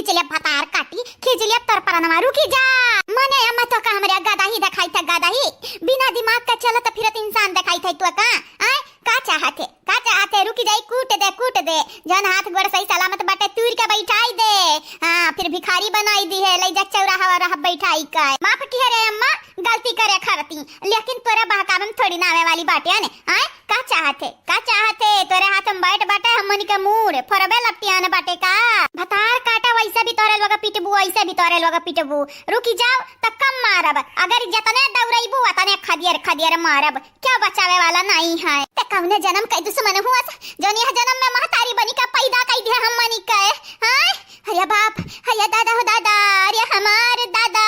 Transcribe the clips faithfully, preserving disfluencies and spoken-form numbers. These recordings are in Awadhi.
खींच ले भतार काटी, खींच ले तोर परनवा, रुकी जा। मने अम्मा तो का हमरे गदही देखाई थे, गदही। बिना दिमाग का चलत फिरत इंसान देखाई थे तो का? आय, का चाहत है, का चाहत है? रुकी जाई, कूट दे, कूट दे। जौन हाथ गोड़ सही सलामत बाटे, तूर के बैठाई दे। हाँ, फिर भिखारी बनाई दी है, लई जा चौराहा वौराहा बैठाई का। माफ किहे रे अम्मा, गलती करे खरती, लेकिन तोरे बहकावे में थोड़ी ना आवे वाली बाटे ने। आय, का चाहत है, का चाहत है? तोरे हाथ में बैठ बाटे, हमनी के मूड़ फोरबे लपटियान बाटे का? भतार काटा, वैसे भी तोरे लोग पिटबू, वैसे भी तोरे लोग पिटबू। रुकी जाओ, त कम मारब, अगर जतने दौड़ैबू, उतने खदियर खदियर मारब, क्या बचावे वाला नहीं है। त कौने जन्म के दुश्मन हुआ सा, जौन यह जन्म में महतारी बनी का पैदा कई दिया हमनी के? हाँ? अरे बाप, अरे दादा हो दादा, अरे हमार दादा।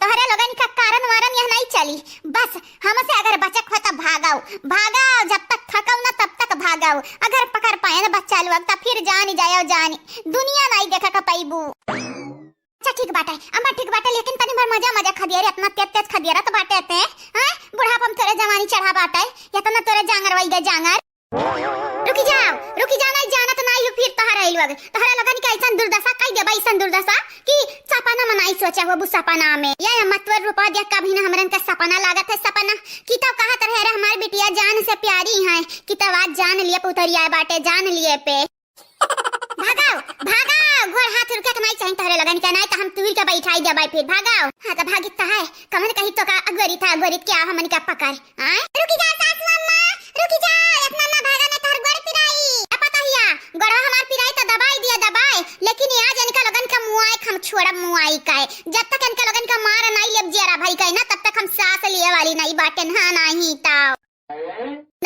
तोहरे लोगन का कारण वारन यह नहीं चली। बस हमसे अगर बचक हो त भागाओ, भागाओ, जब तक थकाओ ना तब तक भागाओ। अगर पकड़ पाए ना बच्चा लोग त फिर जानी जाओ जानी, दुनिया नहीं देखा का पैबू। अच्छा ठीक बाटे अम्मा, ठीक बाटे, लेकिन तनी भर मजा मजा खदिया रे, इतना तेज तेज खदिया रहत बाटे ते, हैं? बुढ़ापा में तोरे जवानी चढ़ा बाटे, इतना तोरे जांगर वही गए जांगर। रुकी जाओ, रुकी जाओ, नहीं जानत नहीं हो फिर तोहरा ई लोग, तोहरा लोगन के ऐसन दुर्दशा कई देबा, ऐसन दुर्दशा कि सपना में नहीं सोचा होबू सपना में। ये अम्मा तोर रूपा देख कभी ना हमरन का सपना लागत है, सपना कि तब कहत रहे रे हमार बिटिया जान से प्यारी है, कि तब आज जान लिए पुतरिया बाटे, जान लिए पे। भागाओ, भागाओ, गोड़ हाथ रुके के नहीं चाहिए तोहरे लोगन के, नहीं तो हम तूर के बैठाई देबै फिर, भागाओ। हाँ तो भागित तो है, कमन कही तो का अगोरित है, अगोरित क्या हमन का पकड़, आय? रुकी जा सासू अम्मा, रुकी जा, इतना ना भागा ना तोहर गोड़ पिराई। ए पतहिया, गोड़वा हमार पिराई तो दबाई दिया दबाई, लेकिन ये आज इनका लोगन का मुआई हम छोड़ब मुआई का है। जब तक इनका लोगन का मार नहीं लेब जियारा भाई का है ना, तब तक हम सांस लिए वाली नहीं बाटेन, हाँ नहीं तो।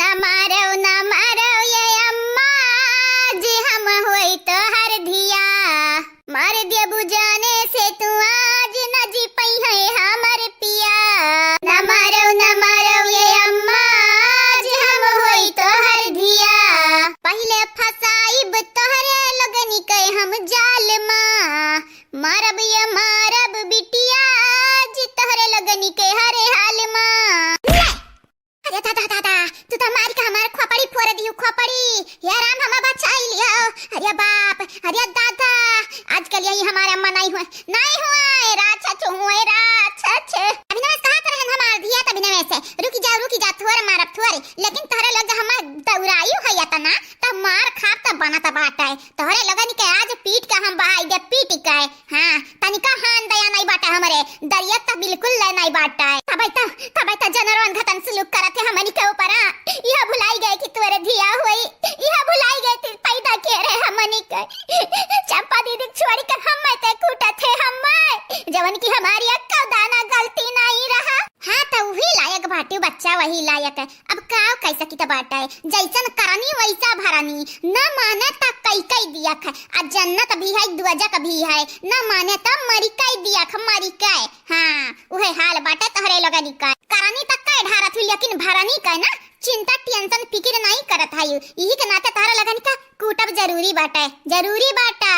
ना मारो, ना मारो ये अम्मा, आज हम होई तोहर धिया। मार देबू जाने से तू आज, न जी पई है हमर पिया। ना मारो, ना मारो ये अम्मा, आज हम होई तोहर धिया। पहिले फसाइब तोहरे लोगनी के हम जाल मा, मारब ये मारब बिटिया, आज तोहरे लोगनी के हरे हाल मा। ले! अरे दादा, दादा, तू तो मार के हमार खोपड़ी फोड़ दियो, खोपड़ी। हे राम, हमा बचाई लियो। अरे बाप, अरे दादा, आज के लिए ही हमारे अम्मा नहीं हुए, नहीं हुए, राक्षस हुए, राक्षस। अभी नवेश कहा तो रहन हमार धिया, तभी नवेश है। रुकी जा, रुकी जा, थोर मारब, थोर। लेकिन तोहरे लोग हमार दौड़ायु है इतना, तब मार खाब तब बनत बाटे। तोहरे लोगन के आज पीट के हम बहाई दे, पीट के। हाँ, तनिका हान दया नहीं बाटे हमरे, दरिया त बिल्कुल ले नहीं बाटे। तबै त, तबै त जनरवन घतन सुलूक करत है हमनी के ऊपर, हाँ। यह भुलाई गए कि तोरे धिया हुई, यह भुलाई गए कि पैदा किए रहे हमनी के। चंपा दीदी छोड़ के हम ते कूटत है हम, जवन की हमारी अक्का दाना गलती नहीं रहा। हाँ, त वही लायक बाटे बच्चा, वही लायक है। अब का कह सकित बाटे, जैसन करनी वैसा भरनी, न माने त कई कई दियक, आ जन्नत भी है, दोजख भी है, न माने त मरी कई दियक, मरी कई। हाँ, उहे हाल बाटे तोहरे लोगन का। करनी त कई ढारत हुई, लेकिन भरनी का ना चिंता, tension, फिकिर नहीं करत है। यही के नाते तोहरे लोगन का कूटब जरूरी बाटे, जरूरी बाटे।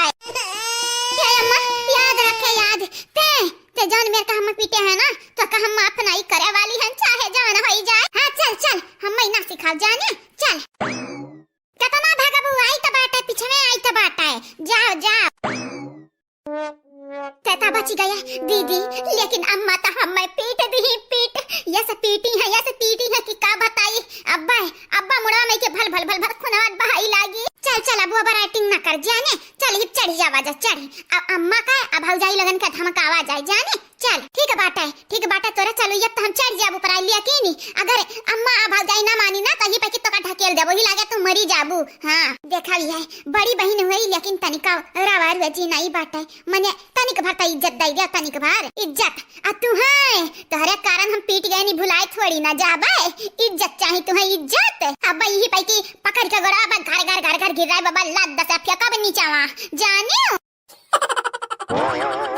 ए अम्मा, याद रखे, याद। ते ते जौन मेर का हम पीटे है ना, तो का हम माफ नहीं करे वाली हन, चाहे जौन होई जाए। हाँ, चल, चल, हम ना सिखाओ जाने, चल। केतना भगबू, आई त बाटे, पिछवे आई त बाटे, जाओ, जाओ। ते त बची गया दीदी, लेकिन अम्मा त हमें पीट दी, पीट, ये से पीटी है, ये से पीटी है कि का बताई। अब्बा, अब्बा मुड़वा में के भल, भल, भल, भल खुनवा बहाई लागी। चल, चल, अब ओवर एक्टिंग ना कर जाने, चल, ही चढ़ी जावा जा, चढ़। अब अम्मा का, अब भौजाई लोगन का धमकावा जाए, जाने। चल, ठीक बाटे, ठीक बाटे, तोरे चलो, अब तो हम चढ़ जाब ऊपर, लिया कि नहीं? अगर अम्मा आ भौजाई ना मानी ना, तो ही पे कि तोका ढकेल देबो, ही लागे तू मरी जाबू। हाँ, देखा भी है, बड़ी बहिन हुई, लेकिन तनिका रवा रुआ जी नहीं बाटे, मने तनिक भर त इज्जत दे दे, तनिक भर इज्जत। आ तू है, तोहरे कारण हम पीट गए, नहीं भुलाए थोड़ी ना जाबे, इज्जत चाही तुम्हें, इज्जत। अब यही पे कि पकड़ के गोड़ा, अब घर, घर, घर, घर गिर रहा है बाबा, लात दस फेंका भी नीचावा, जानियो।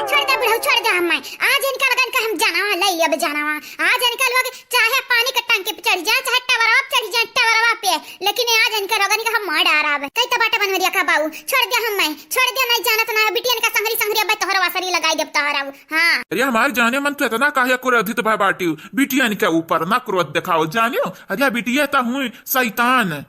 छोड़ दे बुढ़ऊ, छोड़ दे हमें। आज इनका लोगन का हम जानवा ले, अब जानवा। आज इनका लोग चाहे पानी के टंकी पे चढ़ जाए, चाहे टवरवा पे चढ़ जाए, टवरवा पे, लेकिन आज इनका लोगन का हम मार डारब। कई तो बाटे बनवरिया का बाऊ, छोड़ दे हमें, छोड़ दे, नहीं जानत ना है, बिटियन का संगरी संगरी अब तोहर वासरी लगाई देब तोहरा। हाँ। अरे हमार जाने मन, तू इतना काहे क्रोधित भा बाटियो? बिटियन के ऊपर ना क्रोध दिखाओ, जानियो। अरे बिटिया ता हुई शैतान।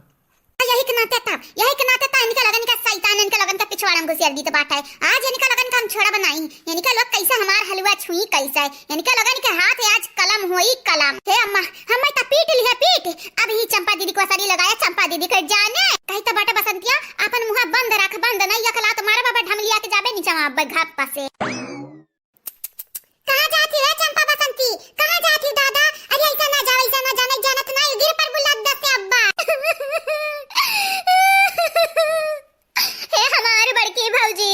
यही के नाते ता, यही के नाते ता इनके लोगन का शैतान, इनके लोगन का पिछवाड़ा गुसियार दी तो बात है, आज इनका लगन का हम छोड़ब नाहीं। इनका लोग कैसे हमार हलवा छुई कैसे? इनका लोगन के हाथ है आज कलम होई कलम। हे अम्मा, हमें तो पीट लिहे पीट। अब ही चंपा दीदी को असरी लगाया, चंपा दीदी के जाने। कही तो बाटे बसंतिया, अपन मुँह बंद रख, बंद नहीं, एक लात मारे बाबा ढमलिया के जाबे नीचे वहाँ घाप से। कहाँ जाती रे चंपा बसंती? कहाँ जाती दादा? अरे ऐसा ना जाओ, ऐसा ना जाना, जानत ना, गिर पर बुला दस से अब्बा। हे हमार बड़की भौजी,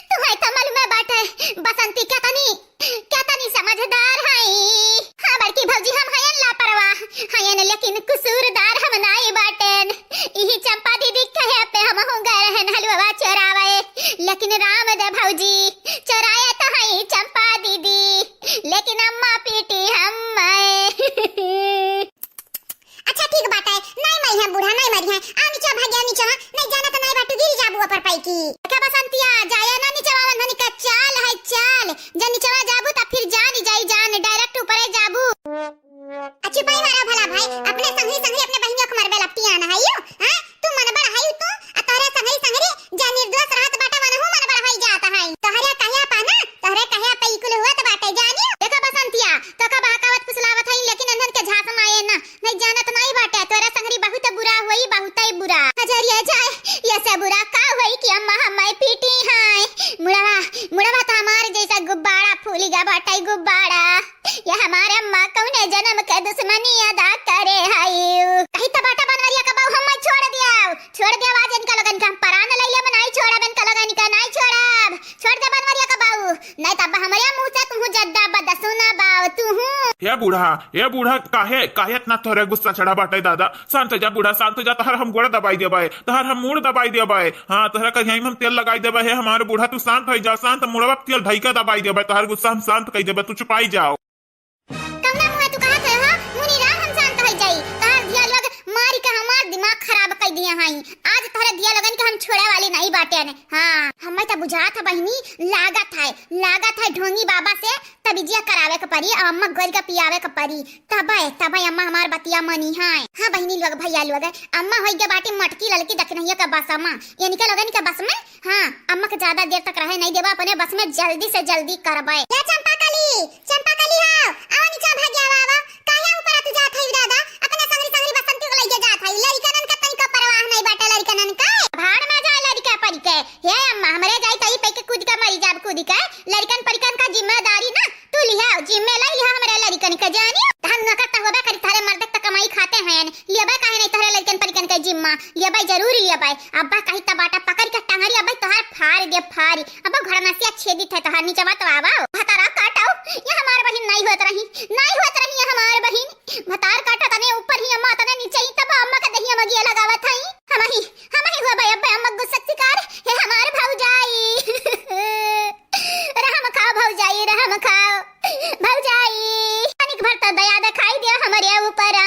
तुम्हें तो मालूम बाटे, बसंती केतनी, केतनी समझदार हई। हाँ बड़की भौजी, हम हयन लापरवाह, हयन लेकिन कसूरदार हम नाई बाटेन। इही चंपा दीदी कहे पे हमहू गए रहन हलवा चोरावे, लेकिन राम दे भौजी, चोराए तो हई चंपा दीदी, लेकिन अम्मा पीटी हम्मे। अच्छा ठीक बाटे, नाई मरी है बूढ़ा, नाई मरी है। आ नीचे भाग्या नीचे, नाई जाना तो नाई बाटू गिर जाबू ऊपर पैकी। का बसंतिया, जाया ना नीचे, वंधनी का चाल है चाल। जब नीचे जाबू तब फिर जान जाई जान, direct ऊपरे जाबू। अच्छी पाई वाला भला भाई, अपने संगरी संगरी अपने बहिनियों को मरबे लपटियान है यू, हाँ? तू मन बड़ है तू, आ तोहरे संगरी संगरी जा निर्दोष रहत बाटे, वनहु मन बड़ होई जात है। तोहरे कहिया पा ना, तोहरे कहिया पे ई कुल हुआ तो बाटे जानियो। देखा बसंतिया, तो का बहकावत फुसलावत है, लेकिन अंधन के झांस माये ना, नहीं जानत नहीं बाटे, तोहरे संगरी बहुत बुरा होई, बहुत ही बुरा। हजरिया जाए, ये से बुरा का होई कि अम्मा हमारे पीटी है। मुड़वा, मुड़वा तो हमारे जैसा गुब्बारा फूली गा बाटे, गुब्बारा। ये हमारे अम्मा कौने जन्म के दुश्मनी अदा करे हई। कही तो बाटा बनवरिया का बाऊ, हम छोड़ दिया, छोड़ दिया, आज इनका लोगन का हम परान ले ले, नाई छोड़ब इनका लोगन का, नाई छोड़ब, छोड़ दे बनवरिया का बाऊ, नहीं तब हमरे मुंह से तुहू जद्दा बदसू ना बाऊ तुहू। हे बूढ़ा, हे बूढ़ा, काहे, काहे इतना तोहरे गुस्सा चढ़ा बाटे दादा? शांत हो जा बूढ़ा, शांत हो जा, तोहर हम गोड़ दबाई देबे, तोहर हम मूड़ दबाई देबे, हाँ, तोहरा कहीं हम तेल लगाई देबे, हे हमारे बूढ़ा, तू शांत हो जा, शांत, मुड़वा तेल धई के दबाई देबे, तोहर गुस्सा हम शांत कर देबे, तू चुपाई जाओ। कौना मुँह तू कहत है हो? मुनी रहा हम शांत हो जाई। तोहर धिया लोग मारी के हमार दिमाग खराब कर दिया हई। आज तोहरे धिया लोगन के हम छोड़े वाली नहीं बाटे ने। हाँ, हमें तो बुझात है बहिनी, लागत है, लागत है ढोंगी बाबा से तबिजिया करावे के पड़ी, अब अम्मा गोरी का पियावे के पड़ी, तबे, तबे अम्मा हमार बतिया मनी है। हाँ बहिनी लोग, भैया लोग, अम्मा होई के बाटी मटकी ललकी दखनहिया के बस अम्मा, इनके लोगन के बस में हाँ, अम्मा के ज्यादा देर तक रहे नहीं देबा, अपने बस में जल्दी से जल्दी करबे। या चंपा कली, चंपा कली हो, आओ नीचे भाग्या आवा, आवा। काहे ऊपर तू जात है दादा? अपने संगरी संगरी बसंती को लेके जात है। लड़िकनन का तनिका परवाह नहीं बाटे लड़िकनन का। भाड़ में जाए लड़िका परी के। हे अम्मा, हमरे जाई तई पे के कूद के मरी जाब कूद के। लड़िकन परिकन का जिम्मेदारी ना तू लिहा, जिम्मे लाई लिहा हमरे लड़िकन के जानी। धान नकर त होबे करी, तहरे मर्द त कमाई खाते हैं। लेबे काहे नहीं तोहरे लड़िकन परिकन के जिम्मा? लेबे जरूर लेबे। अब्बा कही त बाटा पकड़ के टंगरी, अब्बा तोहार फाड़ दे फाड़ी। अब्बा घर नसिया छेदित है तोहार, नीचे मत आवा। भतारा काटो, ये हमार बहिन नहीं होत रही, नहीं होत रही ये हमार बहिन। भतार काटा तने ऊपर ही अम्मा तने नीचे ही तब अम्मा के दहिया मगिया लगावत हई। हम ही, हम ही होबे अब्बा अम्मा गुस्सा शिकार। हे हमार भौजाई। रहम खाओ भौजाई, रहम खाओ। भौजाई, तनिक भर तो दया दिखाई दे हमरे ऊपर।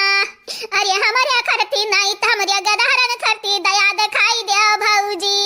अरे हमरे खरती नहीं त हमरे गदहरन खरती दया दिखाई दे भौजी।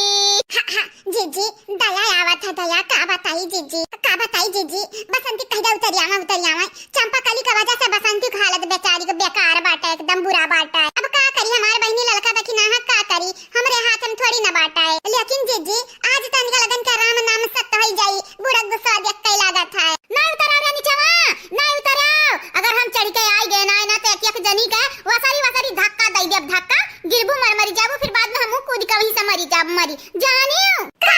हाँ, हाँ, जीजी, दया आवत है, दया का बताई जीजी, का बताई जीजी, बसंती कह दे उतरियावा, उतरियावा। चंपा कली के वजह से बसंती के हालत बेचारी के बेकार बाटे, एकदम बुरा बाटे। अब का करी, हमार बहिनी ललका बकी ना है, का करी, हमरे हाथ में थोड़ी ना बाटे। लेकिन जीजी, आज तनिका लगन के राम नाम सत्य होई जाई, बुरा गुस्सा देख के लागत है। ना उतरा रे निचवा, ना उतरा। अगर हम चढ़ के आई गए ना, ना तो एक एक जनी के वसरी वसरी धक्का दई देब, धक्का, गिरबू मर मरी जाबू, फिर बाद में हमहू कूद के वही से मरी जाब, मरी। जानियो? का?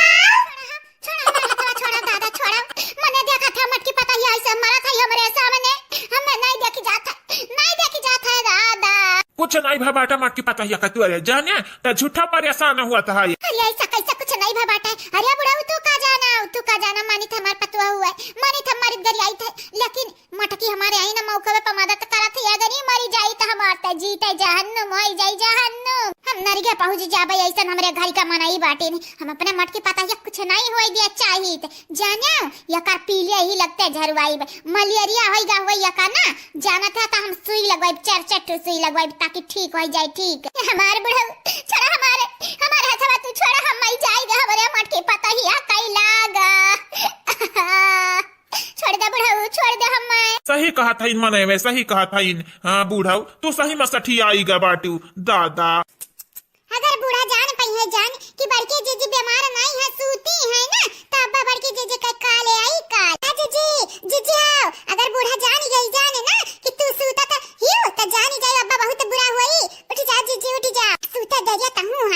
छोड़ा, छोड़ा, छोड़ा, छोड़ा, दादा, छोड़ा। मने देखा था मटकी पता ही ऐसे मरत है हमरे सामने। हमें नहीं देखी जात है, नहीं देखी जात है दादा। कुछ नहीं भा बाटा मटकी पता ही का तू अरे जाने, त झूठा परेशान हुआ था ये। अरे ऐसा कैसा कुछ नहीं भा बाटा। अरे बुढ़ऊ तू का जाना, तू का जाना, मानी था हमार पतुआ हुआ है, मानी था हमारी गरियाई थे, लेकिन मटकी हमारे आई ना मौका पे मदद करत है, अगर ई मरी जाई त हमार त जीते जहन्नुम होई जाई, जहन्नुम। हम नरगे पहुँच जाबे, ऐसन हमरे घर का मनई बाटे नहीं। हम अपने मटकी पता ये कुछ नहीं होई दिया चाहित। जाने, यकर पीले ही लगते झरवाई बे। मलेरिया होई गा होई यका ना, जानत है त हम सुई लगवाई, चार चार ठो सुई लगवाई ताकि ठीक होई जाए, ठीक। ये हमार बुढ़ऊ, छोड़ा हमारे, हमारे हथवा तू छोड़ा, हम मई जाई गा, हमरे मटकी पता ही आ कई लागा। छोड़ दे बुढ़ऊ, छोड़ दे हमें। सही कहत हइन मनई में, सही कहत हइन। हाँ बुढ़ऊ, तू सही में सठियाई गा बाटू दादा। अगर बूढ़ा जान पइहे जान कि बड़के जीजी बीमार नाई है,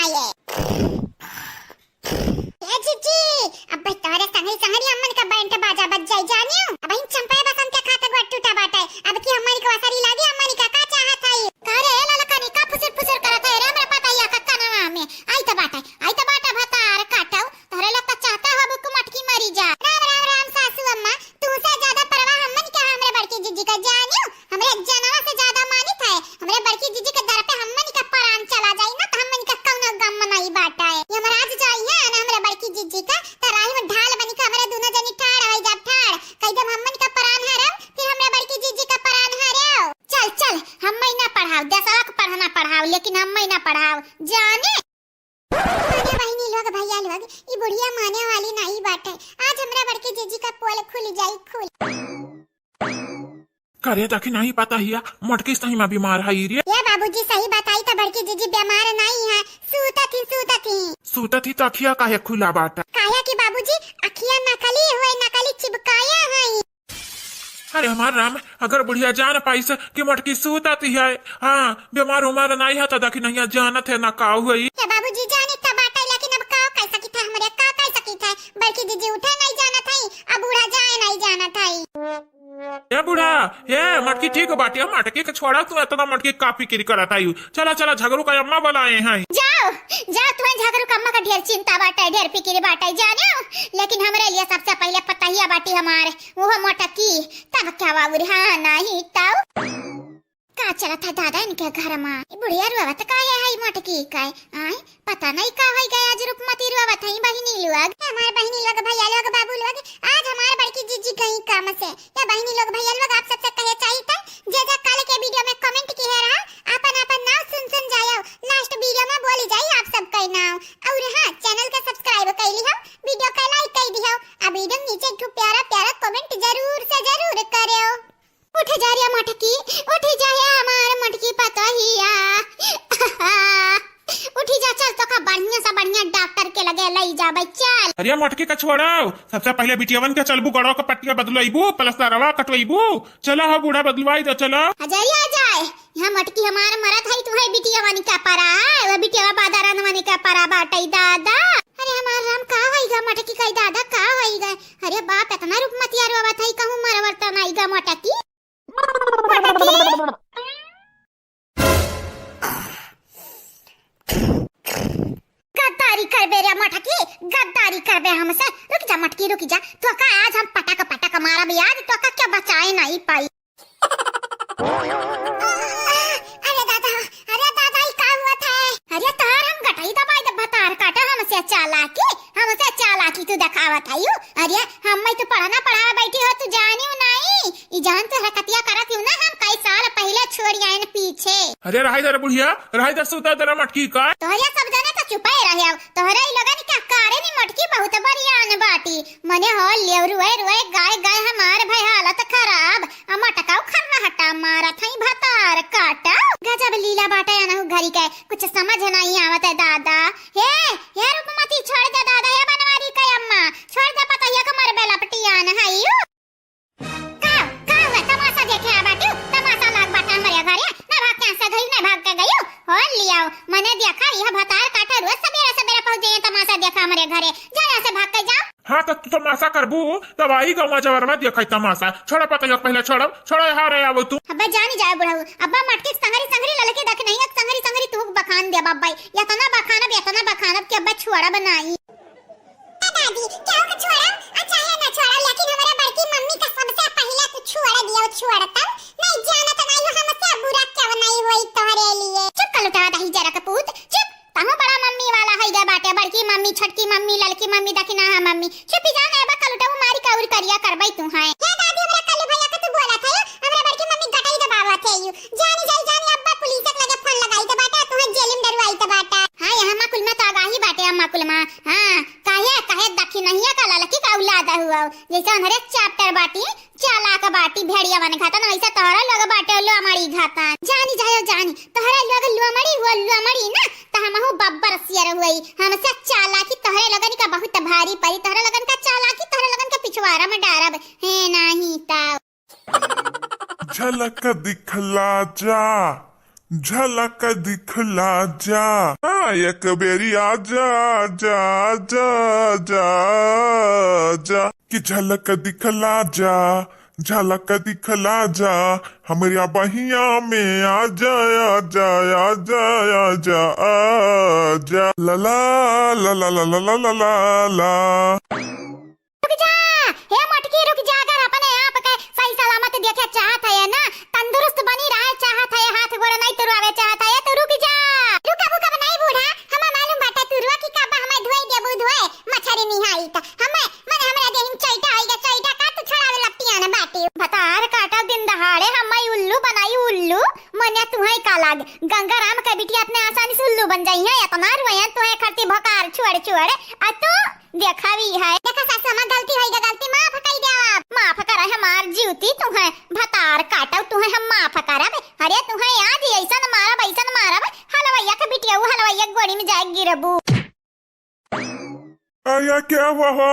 ए जिज्जी, अब तोहरे संगरी संगरी अम्मन का बैंड बाजा बज जाई जानियो। अब इन चंपा बसंत के खाते गोड़ टूटा बाटे। अब की अम्मन को असरी लागी, अम्मन का का चाहत है? का रे ललकनी का फुसुर फुसुर करत है रे हमरा पतैया का कनवा में? आई त बाटे, आई त बाटे भतार काटो। तोहरे लोग तो चाहते हो बुक मटकी मरी जा। राम राम राम सासू अम्मा, तुमसे ज्यादा परवाह हमन के हमरे बड़की जिज्जी का जानियो। हमरे जनवा से ज्यादा मानित है। हमरे बड़की जिज्जी के दर पे हमन का परान चला जाई ना, तो हमन का कौनो गम नहीं बाटा है। यमराज जाई है ना हमरे बड़की जिज्जी का, तो राही में ढाल बनी के हमरे दोनों जनी ठाड़ हो जा, ठाड़। कह देम हमन का परान हरम, फिर हमरे बड़की जिज्जी का परान हरम। चल, चल, हम ना पढ़ाओ, देसवा के पढ़ना पढ़ाओ, लेकिन हम ना पढ़ाओ, जाने। अरे बहिनी लोग, भैया लोग, ई बुढ़िया माने वाली नहीं बाटे। आज हमरा बड़की जिज्जी का पोल खुल जाई, खुल। करे ताकि नहीं पता हिया, मटकी सही में बीमार है रे। ए बाबूजी, सही बताई तो बड़की जिज्जी बीमार नहीं है, सूतत ही, सूतत ही। सूतत ही तो अखिया काहे खुला बाटा? काहे कि बाबूजी, अखिया नकली हुए, नकली चिपकाया है। अरे हमार राम, अगर बुढ़िया जान पाइस कि मटकी सूतत ही है, हाँ, बीमार उमार नहीं है, तो देखी नहीं जानत है ना का हुई। ए बाबूजी, जाने तो बाटे, लेकिन अब का कह सकी था हमरे, का कह सकी था? बड़की जिज्जी उठे नहीं जानत है, अब बूढ़ा जाए नहीं जानत है। ए बूढ़ा, ए मटकी ठीक बाटे, मटकी के छोड़ा, तू इतना मटकी का फिकिर करत आयु। चला, चला, झगरू का अम्मा बुलाए हैं। जाओ, जाओ, तुम्हें झगरू का अम्मा का ढेर चिंता बाटे, ढेर फिकिर बाटे, जाने। लेकिन हमरे लिए सबसे पहले पतहिया बाटी हमारे, वो मटकी, तब क्या बाबू रे, हाँ, नहीं तब। का चलत है दादा इनके घर मा? ई बुढ़िया रोवत काहे है मटकी का? आय, पता नहीं का होई गया, आज रूपमती रोवत है बहिनी लोग। हमार बहिनी लोग, भैया लोग, बाबू लोग, आज हमार बड़की जिज्जी गई काम से। या बहिनी लोग, भैया लोग, आप सबसे कहे चाहिए था, जे जे कल के वीडियो में comment किए रहा, आपन आपन नाव सुन सुन जायो, last वीडियो में बोली जाई आप सबके नाव। और हाँ, channel के subscribe कर ली हो, वीडियो का like कर दी हो, आ वीडियो नीचे एक ठो प्यारा प्यारा comment जरूर से जरूर करो। उठ जा रे मटकी, उठ जा हे हमार मटकी पतोहिया। उठ जा, चल तोका बढ़िया से बढ़िया डॉक्टर के लगे लई जाबे, चल। अरे मटकी का छोड़ो, सबसे पहले बिटियावन के चलबू, गड़वा का पट्टिया बदलवाइबू, प्लस्तरवा कटवाइबू, चला हो बूढ़ा बदलवाई दो, चला। अजय आ जाए, यहाँ मटकी हमार मरत है, तुम्हें बिटियावन का परा है, वो बिटियावा बादारान वाने का परा बाटई दादा। अरे हमार राम, का होइगा मटकी का दादा, का होइगा? अरे बाप, इतना रूपमतिया रोवत है, कहूँ मरवर त नाई गा मटकी। गद्दारी करबे रे मटकी, गद्दारी करबे हमसे। रुक जा मटकी, रुक जा, तोका आज हम पटक पटक मारब, आज तोका क्या बचाए नहीं पाई। अरे दादा, अरे दादा, ई का हुआ था? अरे तोहर हम गटई दबाई दे भतार काटा, हमसे चालाकी, हमसे चालाकी तू देखावत है यू। अरे हम मैं तू पढ़ना पढ़ा बैठी हो, तू जानियो नहीं। ई जान तू हरकतिया करत यू ना, हम कई साल पहले छोड़ आयन पीछे। अरे रहाई दे रे बुढ़िया, रहाई दे, सूता दे रे मटकी का। तोहरे सब जने तो चुपे रहे हो, तोहरे ई लोगन का कारण ई मटकी बहुत बरियान बाटी। मने हो लियो रुए रुए गाय गाय हमार भय हालत खराब। आ मटकाऊ खर्रा हटा मारत हई भतार काटा। गजब लीला बाटे अनहु घरी के, कुछ समझ नहीं आवत है दादा। हे, हे रूपमती, छोड़ दे दादा, हे बनवारी के अम्मा, छोड़ दे पतैया के मरबे लपटियान हई। का, का हुआ? तमाशा देखे आ बाटू? तमाशा लाग बाटे हमरे घरे। ना भाग के से गई, ना भाग के गई। हो लियाओ, मने देखा, यह भतार काटा रोज सबेरे सबेरे पहुँच जाइए तमाशा देखा हमरे घरे। जा यहाँ से भाग के जाओ। हाँ, तो तू तमाशा करबू, तब आई गवा जवरवा देखई तमाशा। छोड़ा पतैया के पहले, छोड़ा, छोड़ा, यहाँ रे आवो तू। अब्बा जानी जाए बुढ़ऊ, अब्बा मटकी संगरी संगरी ललकी देख नहीं, संगरी संगरी तू बखान दे बब्बई। यतना बखानब, यतना बखानब कि अब्बा छोड़ा बनाई। ए दादी, केहू के छोड़ब, आ चाहे ना छोड़ब, लेकिन हमरे बड़की मम्मी का सबसे पहिले तू छोड़ दियो, छोड़तन। नहीं जानत नहीं हो हमसे बुरा क्यों नहीं होई तोहरे लिए। चुप कलुटा दही जरा कपूत, चुप। तहु बड़ा मम्मी वाला होई गए बाटे, बड़की मम्मी, छोटकी मम्मी, ललकी मम्मी, दखिनाहा मम्मी। चुपी जा ना, बा कलुटऊ मारी का उर करिया करबई तू हैं। हे दादी, हमरा कल्लू भैया के तू बोलत है, हमरा बड़की मम्मी गटई दबावत है यू। जानी जाई जानी, अब्बा पुलिस के लगे फोन लगाई दे बाटा, तुहे जेल में डरवाई दे बाटा। हाँ, यहाँ माँ कुल में तो आगाही बाटे, अम्मा कुल में। हाँ, काहे, काहे दखिनहिया का ललकी का औलाद हुआ, जैसे अंधरे चैप्टर बाटी, चालाक बाटी भेड़िया बन खाता ना, वैसे तोहरा लोग बाटे लोमड़ी घाता। जानी जायो जानी, तोहरा लोग लोमड़ी हुआ, लोमड़ी ना, त हमहू बब्बर सियर हुई। हमसे चालाकी तोहरे लोगन का बहुत भारी पड़ी, तोहरे लोगन का चालाकी, तोहरे लोगन का पिछवाड़ा में डारब, हे नाही त। झलक दिखला जा, झलक दिखला जा। हाँ, एक बेरी आजा, आजा, आजा, आजा, आजा। कि झलक दिखला जा, झलक दिखला जा, हमरिया बहिया में आजा, आजा, आजा, आजा, आजा। ला ला, ला ला, ला ला, ला ला, ला ला। रुक जा, हे मोटकी रुक जा, अगर अपने आप के सही सलामत देखे चाहत है ना, तंदुरुस्त बनी रहे चाहत है, हाथ गोड़ नहीं तुरवावे चाहत है, तो रुक जा। रुकब, रुकब नहीं बूढ़ा, हमें मालूम बाटे तुरवा की काबा, हमें धोई देबू धोए, मछरी निहाई त हमें, मने हमरा देहिन चैटा होई गे, चैटा का तू छड़ावे लपटियान बाटी। भतार काटा दिन दहाड़े हमें उल्लू बनाई उल्लू, मने तुहई का लाग, गंगा राम के बिटिया इतने आसानी से उल्लू बन जाई है, इतना रुआयन तुहे खरती भकार छुअड़ छुअड़, आ तू देखावी है। देखा सासू, हमार गलती होई गे, गलती माफ कई दे आप। माफ करा हमार जीवती, तुहे भतार काटव, तुहे हम माफ करब। अरे तुहे आज ऐसन मारब, ऐसन मारब, हलवैया के बिटिया, हलवैया के गोड़ी में जाए गिरबू। अरे क्या हुआ हो?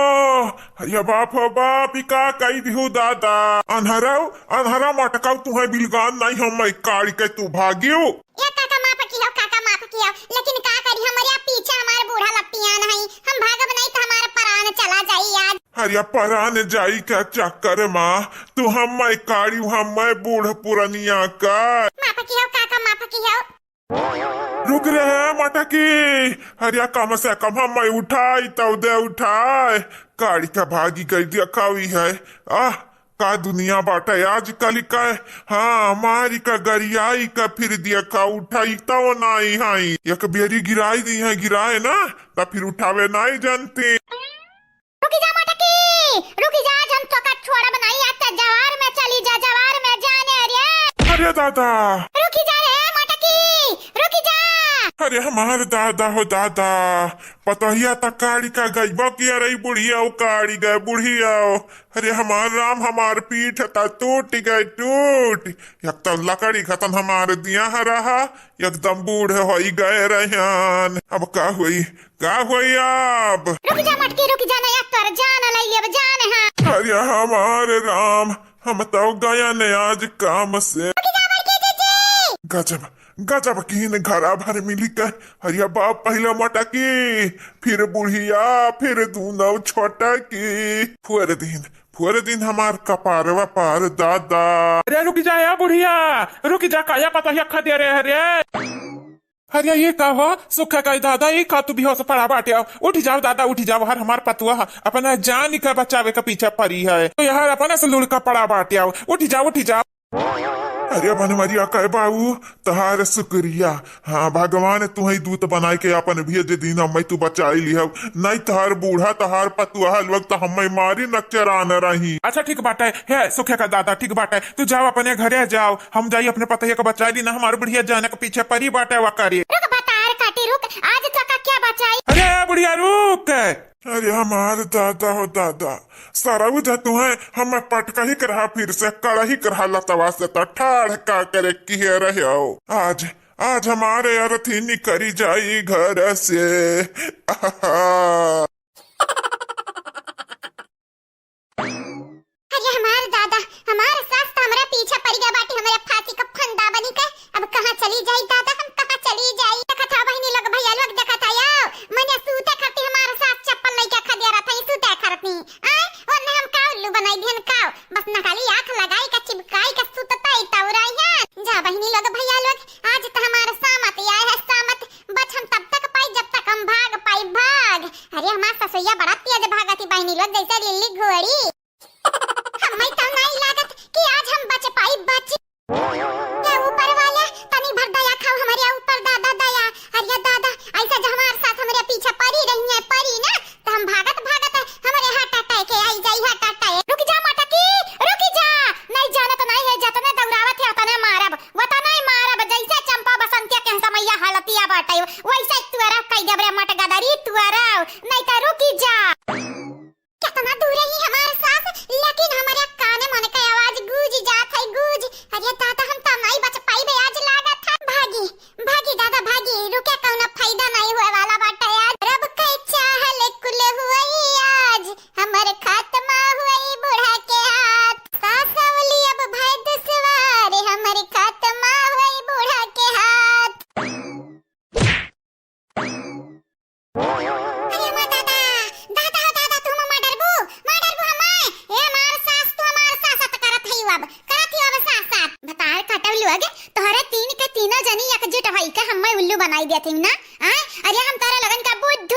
अरे बाप हो बाप, ई का कई दिहू दादा? अनहरव, अनहरा मटकाऊ, तुहे बिलगान नहीं, हम मैं काढ़ के तू भागियो। ए काका माफ कियो, काका माफ कियो, लेकिन का करी, हमरे पीछे हमार बूढ़ा लपटियान है, हम भागब नहीं तो हमार परान चला जाई आज। अरे परान जाई का चक्कर मा तू हम मैं काढ़ी, हम मैं बूढ़ पुरनिया का। माफ कियो काका, माफ कियो। रुक रे मटकी, अरे कम से कम हम मैं उठाई तो दे उठाए, काढ़ी का भागी गई देखावी है। आह, का दुनिया बाटे आजकल का। हाँ, मारी का गरियाई का फिर दिया का उठाई तो नाई हाई। एक बेरी गिराई दी है, गिराए ना, त फिर उठावे नाई जानती। रुकी जा मटकी, रुकी जा, आज हम तोका छोड़ब नाई, आज ते जवार में चली जा, जवार में जाने रे। अरे दादा। रुकी जा रे मटकी, रुकी जा। अरे हमार दादा हो दादा, पतोहिया त काढ़ी का गइबो किया रही बुढ़िया, ओ काढ़ी गए बुढ़िया। अरे हमार राम, हमार पीठ त टूट गए, टूट। एक तो लकड़ी खतन हमार दिया रहा, एकदम बूढ़ होई गए रहन। अब का होई, का होई अब? रुक जा मटकी, रुक जा, नहीं अब तोर जान लई लेब, जान हाँ। अरे हमार राम, हम तो गया ने आज काम से। रुक जा बड़की जीजी। गजब, गजब किन घरा भर मिली के। अरे बाप, पहले मटकी, फिर बुढ़िया, फिर दूनो छोटकी। फुअर दिन, फुअर दिन हमार कपार वपार दादा। अरे रुक जा या बुढ़िया, रुक जा, काया पता ही अखा दे रहे, अरे। अरे ये का हो, सुखे का दादा, ये का तू बेहोश पड़ा बाटे हो? उठ जाओ दादा, उठ जाओ, हर हमार पतुआ है, अपना जान के बचावे के पीछे पड़ी है, तो यार अपने से लुढ़का पड़ा बाटे हो, उठ जाओ, उठ जाओ। अरे बनवरिया कहे बाबू, तहार शुक्रिया, हाँ भगवान तुहई दूत बनाए के अपन भेज दीन, हमें तू बचाई लिहब, नहीं तहार बूढ़ा तहार पतुआ लोग तो हमें मारी नकचरान रही। अच्छा ठीक बाटे, हे सुखे का दादा, ठीक बाटे, तू जाओ अपने घरे जाओ, हम जाई अपने पतोहिया के बचाई ली ना, हमार बुढ़िया जाने के पीछे परी बाटे वकारी। रुक भतार काटी रुक, आज तो का क्या बचाई? अरे बुढ़िया रुक। अरे हमार दादा हो दादा, सरऊ जा तुहे हम पटकही करहा फिर से कड़ही करहा लतवा से त ठाढ़ का करे किहे रहे हो। आज, आज हमारे अरथी निकरी जाई घर से। आहा। अरे हमार दादा, हमार सास त हमरा पीछे पड़ गया बाटे, हमरे फांसी का फंदा बनी के। अब कहाँ चली जाई दादा, हम कहाँ चली जाई? देखत हा बहिनी लोग, भैया लोग, देखत हा यो, मने सूते खरती हमार सास चप्पल लइके खदेरत है, सूते खरती। आय, ओने हम का उल्लू बनाई दिहन का? बस नकाली आँख लगाई के चिपकाई के सूतता ही तौराई है। जा बहिनी लोग, भैया लोग, आज त हमार सामत आए है, सामत। बच हम तब तक पाई जब तक हम भाग पाई, भाग। अरे हमार ससुइया बड़ा तेज भागत ही बहिनी लोग, जैसे लिल्ली घोड़ी। हमें तो नहीं लागत कि आज हम बच पाई, बच। या ऊपर वाला, तनी भर दया खाओ हमरे ऊपर, दादा दया। अरे दादा, ऐसा जो हमार सास हमरे पीछे पड़ी रही है, पड़ी ना, तो हम भागत भागत हमरे heart attack आई जाई, heart attack। रुक जा मटकी, रुक जा, नहीं जानत नहीं है, जतने दौड़ावत है, उतने मारब, उतने मारब, जैसे चंपा बसंतिया के समैया हालतिया बाटे, वैसे तुअरा कई देब रे मटगदरी, तुअरा, नहीं तो रुक जा। कितना दूर रही हमार सास, लेकिन हमरे काने मन के आवाज गूंज जात है, गूंज।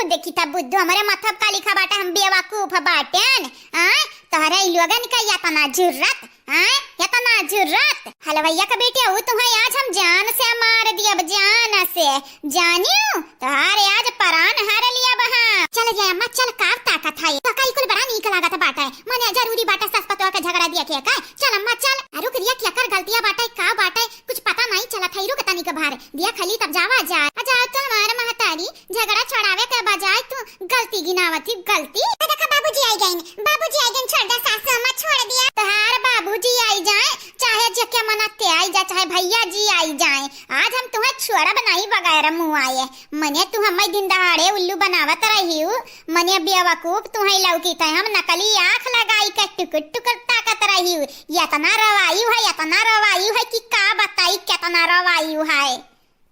देखी त बुद्धू, हमरे माथा पे का लिखा बाटे, हम बेवकूफ बाटेन। आय, तोहरे ई लोगन का यतना जुर्रत, आय, यतना जुर्रत। हलवैया का बेटी, ऊ तुम्हें आज हम जान से मार दियब, जान से। जानियो, तोहारे आज परान हर लियब हम। चल रे अम्मा, चल, का ताकत है? तो कई कुल बड़ा नीक लागत बाटे। मने जरूरी बाटे सस पतोह के झगड़ा देखे का? चल अम्मा, चल। अ, रुक रिया, केकर गलतिया बाटे, का बाटे? कुछ पता नाहीं चलत है, रुक तनिक भर। देख ली तब जावा जाए। आ जाओ तो हमार महतारी, झगड़ा छोड़ावे के बजाय तू गलती गिनावत ही, गलती। ए देखा बाबूजी आई गइन, बाबूजी आई गइन, छोड़ दे सासू अम्मा, छोड़ दिया। तोहार बाबूजी आई जाए, चाहे जेके मनाते आई जा, चाहे भैया जी आई जाए, आज हम तुम्हें छोड़ब नाहीं बगैर मुआए। मने तू हमें दिन दहाड़े उल्लू बनावत रहिउ, मने बेवकूफ तुम्हें लौकी थे, हम नकली आँख लगाई के टुकुर टुकुर ताकत रहिउ। यतना रोवाइउ है, यतना रोवाइउ है कि का बताई, केतना रोवाइउ है।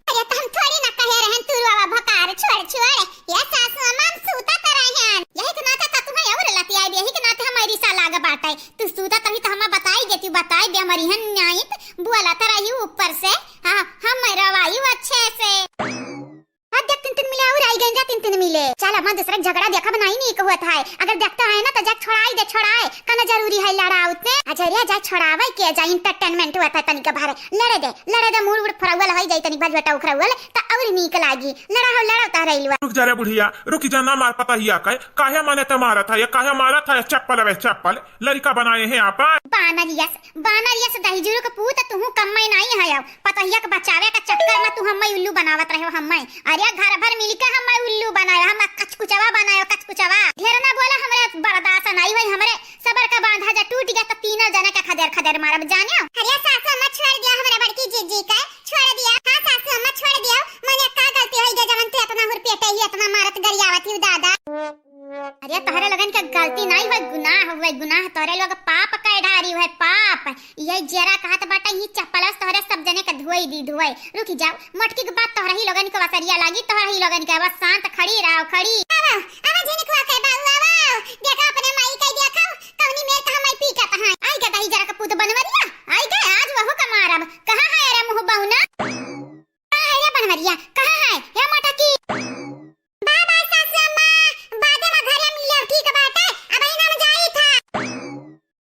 अरे, तो हम थोड़ी ना कहे रहन, तू रोवा भकार, छोड़, छोड़। ये सासू अम्मा, हम सूतत रहन। यही के नाते तो तुम्हें और लतियाई दे, यही के नाते हमारी सा लाग बाटे। तू सूतत रही तो हम बताई देती, बताई दे, हमारी हन न्यायित बोलत रही ऊपर से। हाँ, हम रोवाई अच्छे से। अब देख, तीन तीन मिले और आई गए जा, तीन तीन मिले। चल, अब दूसरा झगड़ा देखब, नाहीं नीक होत है। अगर देखता है ना, तो जा छोड़ाई दे, छोड़ाए। कना जरूरी है लड़ाउत ने? अच्छा रे, जा छोड़ावे के, जा entertainment होत है तनिक भर। लड़े दे, लड़े दे, मूड़ उड़ फरौल होई जाई, तनिक भर झोटा उखरौल, त और नीक लागी। लड़ा हो, लड़ा, तहरा इलवा। रुक जा रे बुढ़िया, रुक जा, ना मार पतहिया के। काहे मने ते मारत है, काहे मारत है? चप्पल वे चप्पल, लड़िका बनाए हैं आपन। बानर यस, बानर यस दहिजुरु के पूत, तुहू कम्मै नाहीं हयौ। पतहिया के बचावे के चक्कर में तू हम्मै उल्लू बनावत रहे हो, हम्मै। अरे घर भर मिलके हम्मै उल्लू बनायो, हम कचकुचवा बनायो, कचकुचवा। ढेर ना बोला, हमरे बर्दाश्त नाहीं होई, हमरे सबर का बांधा जा टूट गया तो तीनों जने का खदेर खदेर मारब, जाने हो? अरे सासू अम्मा छोड़ दिया, हमरे बड़की जीजी का छोड़ दिया। हाँ सासू अम्मा छोड़ दिया, मने का गलती होई गे जवन तू इतना हुरपेटे ही इतना मारत गरियावत ही दादा। अरे तोहरे लोगन के गलती नाहीं हुए, गुनाह हुए, गुनाह तोहरे लोग पाप कै ढारी हुए, पाप। यही जेरा कहत बाटे, यही चप्पल से तोहरे सब जने के धोई दी धोई। रुकी जाओ, मटकी के बाद तोहरा ही लोगन के वसरिया लागी, तोहरा ही लोगन के। बस शांत खड़ी रहो, खड़ी। आवा, आवा झिनकुआ के बाऊ, आवा। देखा अपने माई के देखा, कौनी मेर कहाँ माई पीटत है। आई गे दहिजरा के पूत बनवरिया, आई गे आज वहू का मारब। कहाँ है अरे मुँह बौना? कहाँ है रे बनवरिया, कहाँ है? हे मटकी। बाय बाय सासू अम्मा, बादे में घरे मिले, ठीक बाटे, अबहिन हम जाई था।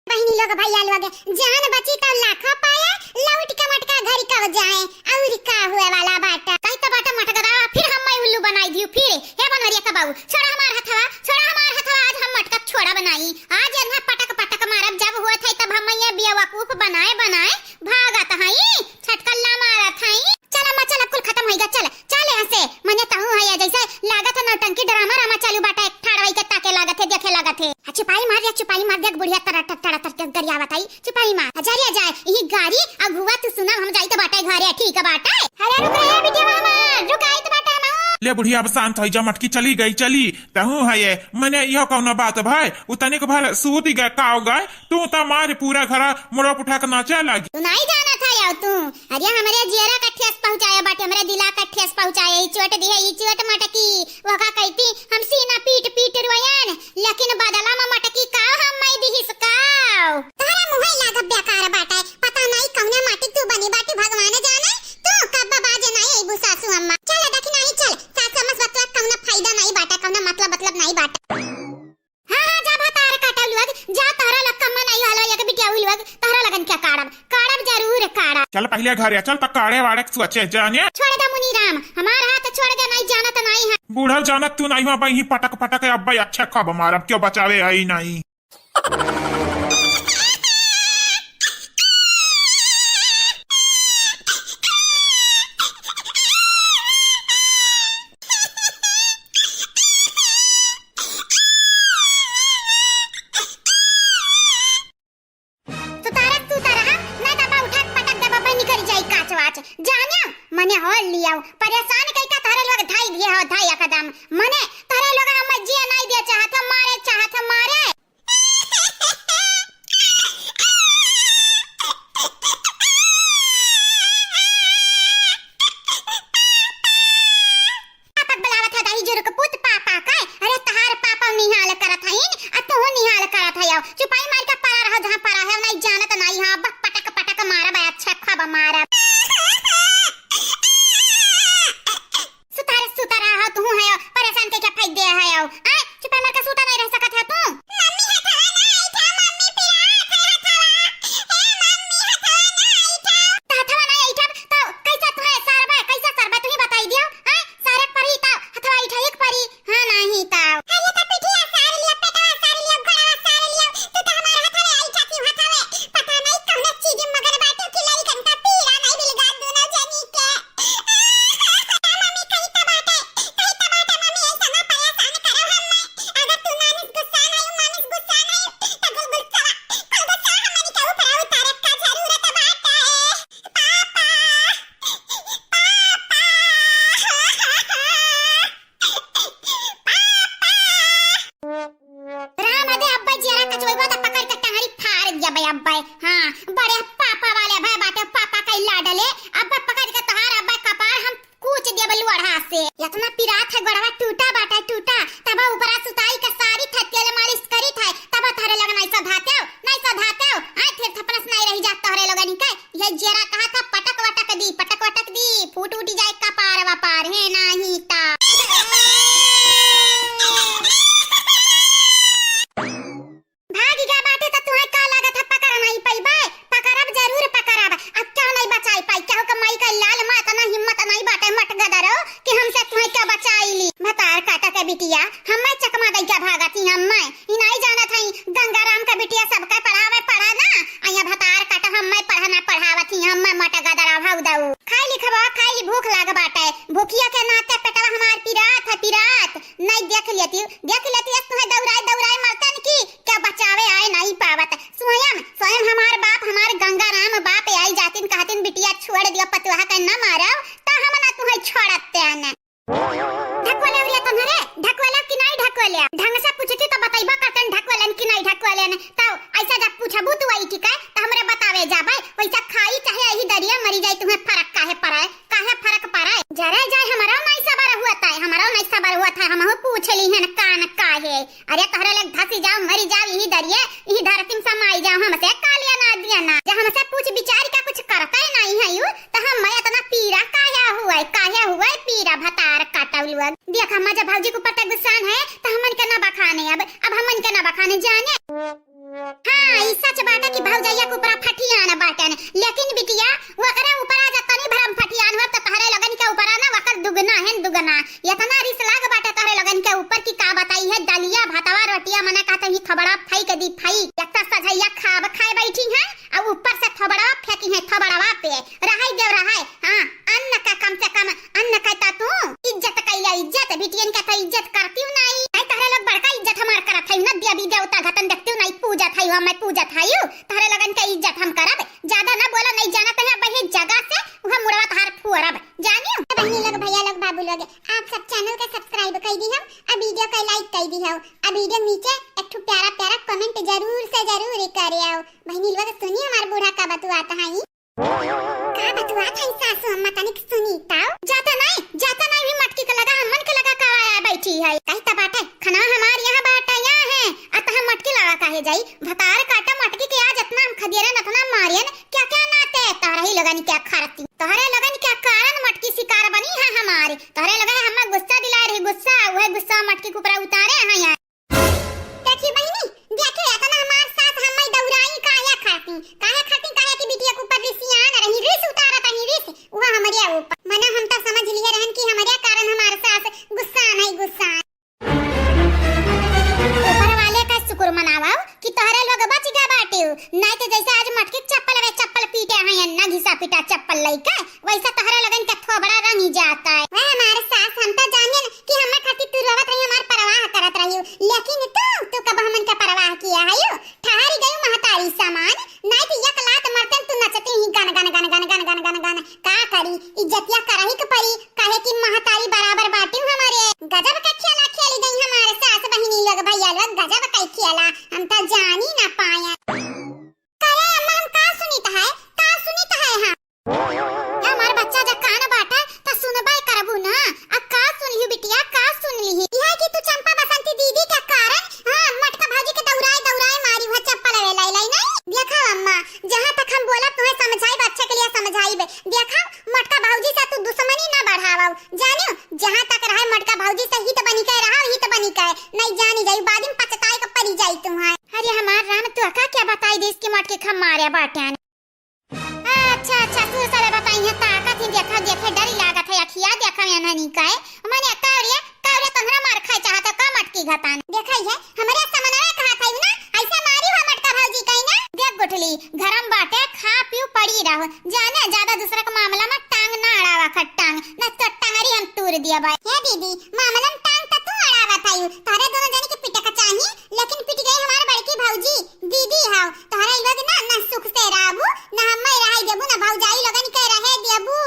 बहिनी लोग, भैया लोग, जान बची तो लाखा पाए, लौट के मटका घर कब जाए, और का हुए वाला बाटा। कही तो बाटा मटका दा, फिर हम मैं उल्लू बनाई दियो, फिर। हे बनवरिया का बाऊ, छोड़ा हमार हथवा, छोड़ा हमार हथवा, आज हम मटका छोड़ा बनाई, आज एन्हा पटक पटक मारब, जब हुआ था तब हम ये बेवकूफ बनाए बनाए भागत हई, छटकल्ला मारत हई। चल अम्मा, चल, अब कुल खत्म होइगा, चल, चल यहाँ से। मने तहूँ है, जैसे लागत है नौटंकी ड्रामा रामा चालू बाटा, एक ठाड़ वही के ताके लागत है, देखे लागत है। आ, चुपाई मार रे, चुपाई मार, देख बुढ़िया तड़ा तड़ा तड़ा तड़ के गरियावत आई, चुपाई मार। आ, जा रे, आ, जा, यही गारी अगुआ तू सुना, हम जाई तो बाटे घरे, ठीक बाटे। अरे रुक रे बिटिया मामा, रुक आई तो बाटे हम। ले बुढ़िया, अब शांत हो जा, मटकी चली गई, चली। तहूँ है ये, मने इहो कौनो बात भाई, उतने के भर सूत गए, का हो गए, तू तो मार पूरा घरा मुड़ो उठा के नाचे लागी। तू नाहीं जानत है यार तू। अरे हमरे जियरा का ठेस पहुँचाया बाटे, हमरे दिला का ठेस पहुँचाया। ई चोट दिहे, ई चोट मटकी। वो का कहती, हम सीना पीट पीट रोयन, लेकिन बदला में मटकी का हम मैं दिहिस का। तोहरे मुँहे लागब बेकार बाटे। पता नाहीं कौने माटी तू बनी बाटी, भगवान जाने। तू कब बाजे नाहीं अइबू सासू अम्मा। चल देखी नाहीं चल, सासू अम्मा से बतवा कौनो फायदा नाहीं बाटे, कौनो मतलब मतलब नाहीं बाटे। हाँ, हाँ, जा भतार काटल लोग, जा तोहरा लोग कम्मा नाहीं हलो, एक बिटिया हुई लोग, तोहरा लगन क्या काड़ब, काड़ब जरूर काड़ब। चल पहिले घरे चल, त काड़े वाड़े के सोचे जाने। छोड़ दे मुनीराम, हमार हाथ छोड़ दे, नाहीं जानत नाहीं है। बूढ़ा जानत तू नाहीं हो, अब्बा यहीं पटक पटक अब्बा अच्छे कब मारब, क्यों बचावे आई नाहीं। सुतारा, सुतारा, ना दबा उठा के पटक दबा, बहिनी करी जाई काच वाच। जान्या, मने हो लियाओ, परेशान कई का तहरे लोग धाई दिए हो, धाई एकदम। मने तहरे लोग हम जिया नाई दिया चाहत हो, मारे चाहत हो, मारे। आय, चुपे मर के सूता नहीं रह सकत है तू। मम्मी, हथवा ना ऐठा, मम्मी, पिरात है हथवा। ए मम्मी, हथवा ना ऐठा। त हथवा ना ऐठा, त कैसे तुहे सरबे, कैसे सरबे, तू ही बताई दियो। आय, सारे परी त हथवा ऐठा एक परी। हाँ, नाही त। अरे त पिठिया सार लिया, पेटवा सार लिया, गोड़वा सार लिया। तू त हमार हथवा ऐठा थी, हथवा। पता नहीं कौन चीज मगन बाटे कि लइकन का पीड़ा नहीं मिल गा दोनों जनी के। मम्मी, कहीं त बाटे, कहीं त बाटे, मम्मी, ऐसा ना परेशान करो हमें। अगर तू मानुस गुस्सा नहीं, मानुस गुस्सा नहीं, तो गुलगुल सवा, गुलगुल सवा हमनी के ऊपर उतारे का जरूरत बाटे। पापा, पापा, पापा। राम दे अब्बा जियरा कचवइबा त पकड़ के टंगरी फाड़ दिया बे अब्बा। हाँ, बड़े पापा वाले भाई बाटे, पापा का लाडले। अब्बा पकड़ के तोहार अब्बा कपार हम कूच दिया बे लोढ़ा से। इतना पिरात है गोड़वा टूटा बाटा टूटा, तब ऊपरा सुताई के सारी थे तेल मालिश करी थे, तब तोहरे लोगन ऐसा धातेव, नहीं सा धातेव। आय, फिर थपनस नहीं रही जात तोहरे लोगन के। ये जियरा कहा था पटक वटक दी, पटक वटक दी, फूट उठी जाए कपार वपार, है नाही ता। भागी गा बाटे त तुहे का लागत है पकड़ नहीं पइबे? पकड़ब, जरूर पकड़ब। अब क्यों नहीं बचाई पाई? केहू के माई का लाल माँ इतना हिम्मत नहीं बाटे मटगदरो कि हमसे तुहे क्या बचाई ली? भतार काटा के बिटिया, हम्मे चकमा दई के भागत ही हम्मे। ई नाई जानत हई, गंगाराम का बिटिया सबके पढ़ावे पढ़ा ना, आ यहाँ भतार काटा हम्मे पढ़ा ना पढ़ावत ही, हम्मे मटगदरा भौदऊ। खाई ली खबा, खाई ली, भूख लाग बाटे। भूखिया के नाते पेटवा हमार पिरात है, पिरात। नाई देख लेती, देख लेती, अस तुहे दौड़ाए दौड़ाए मरतन की, क्या बचावे आए नहीं पावत। स्वयं, स्वयं हमार बाप, हमार गंगाराम बाप आई जातिन कहतिन, बिटिया छोड़ दियो, पतुहा के न मारो, त हम ना तुहे छोड़त तेने। ढकवले उरिया तन्हरे, ढकवले कि नाई ढकवले? ढंग से पूछती तो बतइबा करतन ढकवलन कि नाई ढकवलन। तो ऐसा जब पूछबू तू आई टिका, तो हमरे बतावे जाबे। वैसा खाई चाहे यही दरिया मरी जाई, तुम्हें फर्क काहे पड़े? काहे फर्क पड़े? जरे जाए, हमरो नाई सबर हुआ था, हमरो नाई सबर हुआ था, हमहू पूछ ली हन कान काहे। अरे तोहरे लोग धसी जाओ, मरी जाओ, यही दरिये, यही धरती में समाई जाओ, हमसे का लेना देना। जब हमसे पूछ विचार के कुछ करते नहीं है यू, तो हम मैं इतना पीरा काहे हुए, काहे हुए पीरा भतार काटल हुआ। देख अम्मा, जब भौजी के ऊपर ते गुस्सान है, तो हमन के ना बखाने अब, अब हमन के ना बखाने जाने। हाँ, ई सच बाटे कि भौजैया के ऊपर फटियान बाटन, लेकिन बिटिया, ओकरे ऊपर आज तनी भर हम फटियान हुआ, तो तहरे लोगन के ऊपर ना, ओकर दुगना है, दुगना। इतना रिस लाग बाटे तहरे लोगन के ऊपर कि का बताई है, दलिया, भातवा, रोटिया, मने कहते ही थोबड़ा फेंक दी, फेंक। एक तो सजैया खाब खाए बैठी है, और ऊपर से थोबड़ा फेंकी है, थोबड़वा पे। रहाई देव रहाई, हाँ, अन्न का कम से कम, अन्न का ता तू इज्जत कैला, इज्जत, बिटियन का तो इज्जत करती नहीं। नहीं तहरे लोग बड़का इज्जत हमार करत है ना, देवी देवता घतन देखती नहीं, पूजत है, हम मैं पूजत है, तहरे लोगन के इज्जत हम करब। ज्यादा ना बोला, नहीं जानत है, अब ये जगह से वह मुड़वा तहार फुअरब, जानियो। बहनी लोग, भैया लोग, बाबू लोग, आप सब channel का subscribe कर दी हो, अब video का like कर दी हो, अब video नीचे एक ठो प्यारा प्यारा comment जरूर से जरूर करे आओ। बहनी लोग सुनी हमार बूढ़ा का बतुआत है। का बतुआत है सासू अम्मा, तनिक सुनी ताऊ। जाता नहीं, जाता नहीं भी मटकी के लगा, हमन के लगा का आया बैठी है। कही त बाटे, खनवा हमार यहाँ बाटे, यहाँ है, आ त हम मटकी लगा काहे जाई? भतार काटा मटकी के आज इतना हम खदेरन, इतना मारियन, क्या क्या नाते तोहरे ही लोगन क्या खरती। तोहरे लोगन क्या कारण मटकी शिकार बनी है हमारे। तोहरे लोगन हमें गुस्सा दिला रही, गुस्सा, वह गुस्सा मटकी के ऊपर उतारे हैं यहाँ। देखी बहिनी, देखे इतना हमार सास हम्मै दौराई काहे खाती, काहे खाती, काहे कि बिटिया के ऊपर रिसियान रही, रिस उतारत रही, रिस, वो हमरे ऊपर। मना हम तो समझ लिए रहन कि हमरे कारण हमार सास गुस्सा नहीं गुस्सा। ऊपर वाले का शुक्र मनावा कि तोहरे लोग बच गया बाटे, नहीं तो जैसे आज मटकी के चप्पल वे चप्पल पीटे हैं, अन्ना घिसा पीटा चप्पल लइके, वैसा तोहरे लोगन के थोबड़ा रंगी जाता है। वह हमार सास, हम तो जानियन कि हमें खातिर तू रोवत रही, हमार परवाह करत रही, लेकिन तू, तू कब हमन के परवाह किया है यू? ठहरी गई महतारी समान, नहीं तो एक लात मरते तू नचती ही गन गन गन गन गन गन गन गन। का करी, इज्जतिया करही के परी, काहे कि महतारी बराबर बाटी हमारे। गजब का खेला खेली गई हमारे सास बहिनी लोग, भैया लोग, गजब का खेला, हम तो जानी ना पाए। करे अम्मा, हम का सुनित है, का सुनित है हम? हमार बच्चा जब कान बाटे, त सुनबे करबू ना। अब का सुन लिहू बिटिया, का सुन लिही? यह कि तू चंपा बसंती दीदी के कारण, हाँ, मटका भौजी के दौड़ाए, दौड़ाए मारी हुआ चप्पल वे लाई, लाई नहीं। देखा अम्मा, जहाँ तक हम बोलब, तुम्हें समझाइब, अच्छे के लिए समझाइब। देखा, मटका भौजी से तू दुश्मनी ना बढ़ावा। जानियो, जहाँ तक रहे मटका भौजी से हित बनी के रहा, हित बनी कहे, नहीं जानी जाई, बाद में पछताए का परी जाई तुम्हारे। अरे हमार राम, तू का क्या बताई देस कि मटकी खा मारे बाटे। अच्छा, अच्छा, तू सारे बताई है, ताकत ही देखा, देखे डर लागत है, अखिया देखा में नहीं कहे। मने कावरिया, कावरिया तोहरा मार खाए चाहत है, का मटकी घतान? देखा है, हमरे समनवे कहा था ना, ऐसे मारी हो मटका भौजी कहीं ना। देख गुठली, घरम बाटे, खा पीऊ पड़ी रहो, जाने ज्यादा दूसरा के मामला में टांग ना अड़ावा कर टांग, ना तो टंगरी हम तूर दिया भाई। हे दीदी, मामला में टांग तो तू अड़ावा था यू, तोहरे दोनों जने के पिटे का चाही, लेकिन पिट गई हमार बड़की भौजी, दीदी हाउ, तोहरा ई लोग ना, ना सुख से रहबू, ना हम्मे रहाई देबू, ना भौजाई लोगन के रहे देबू।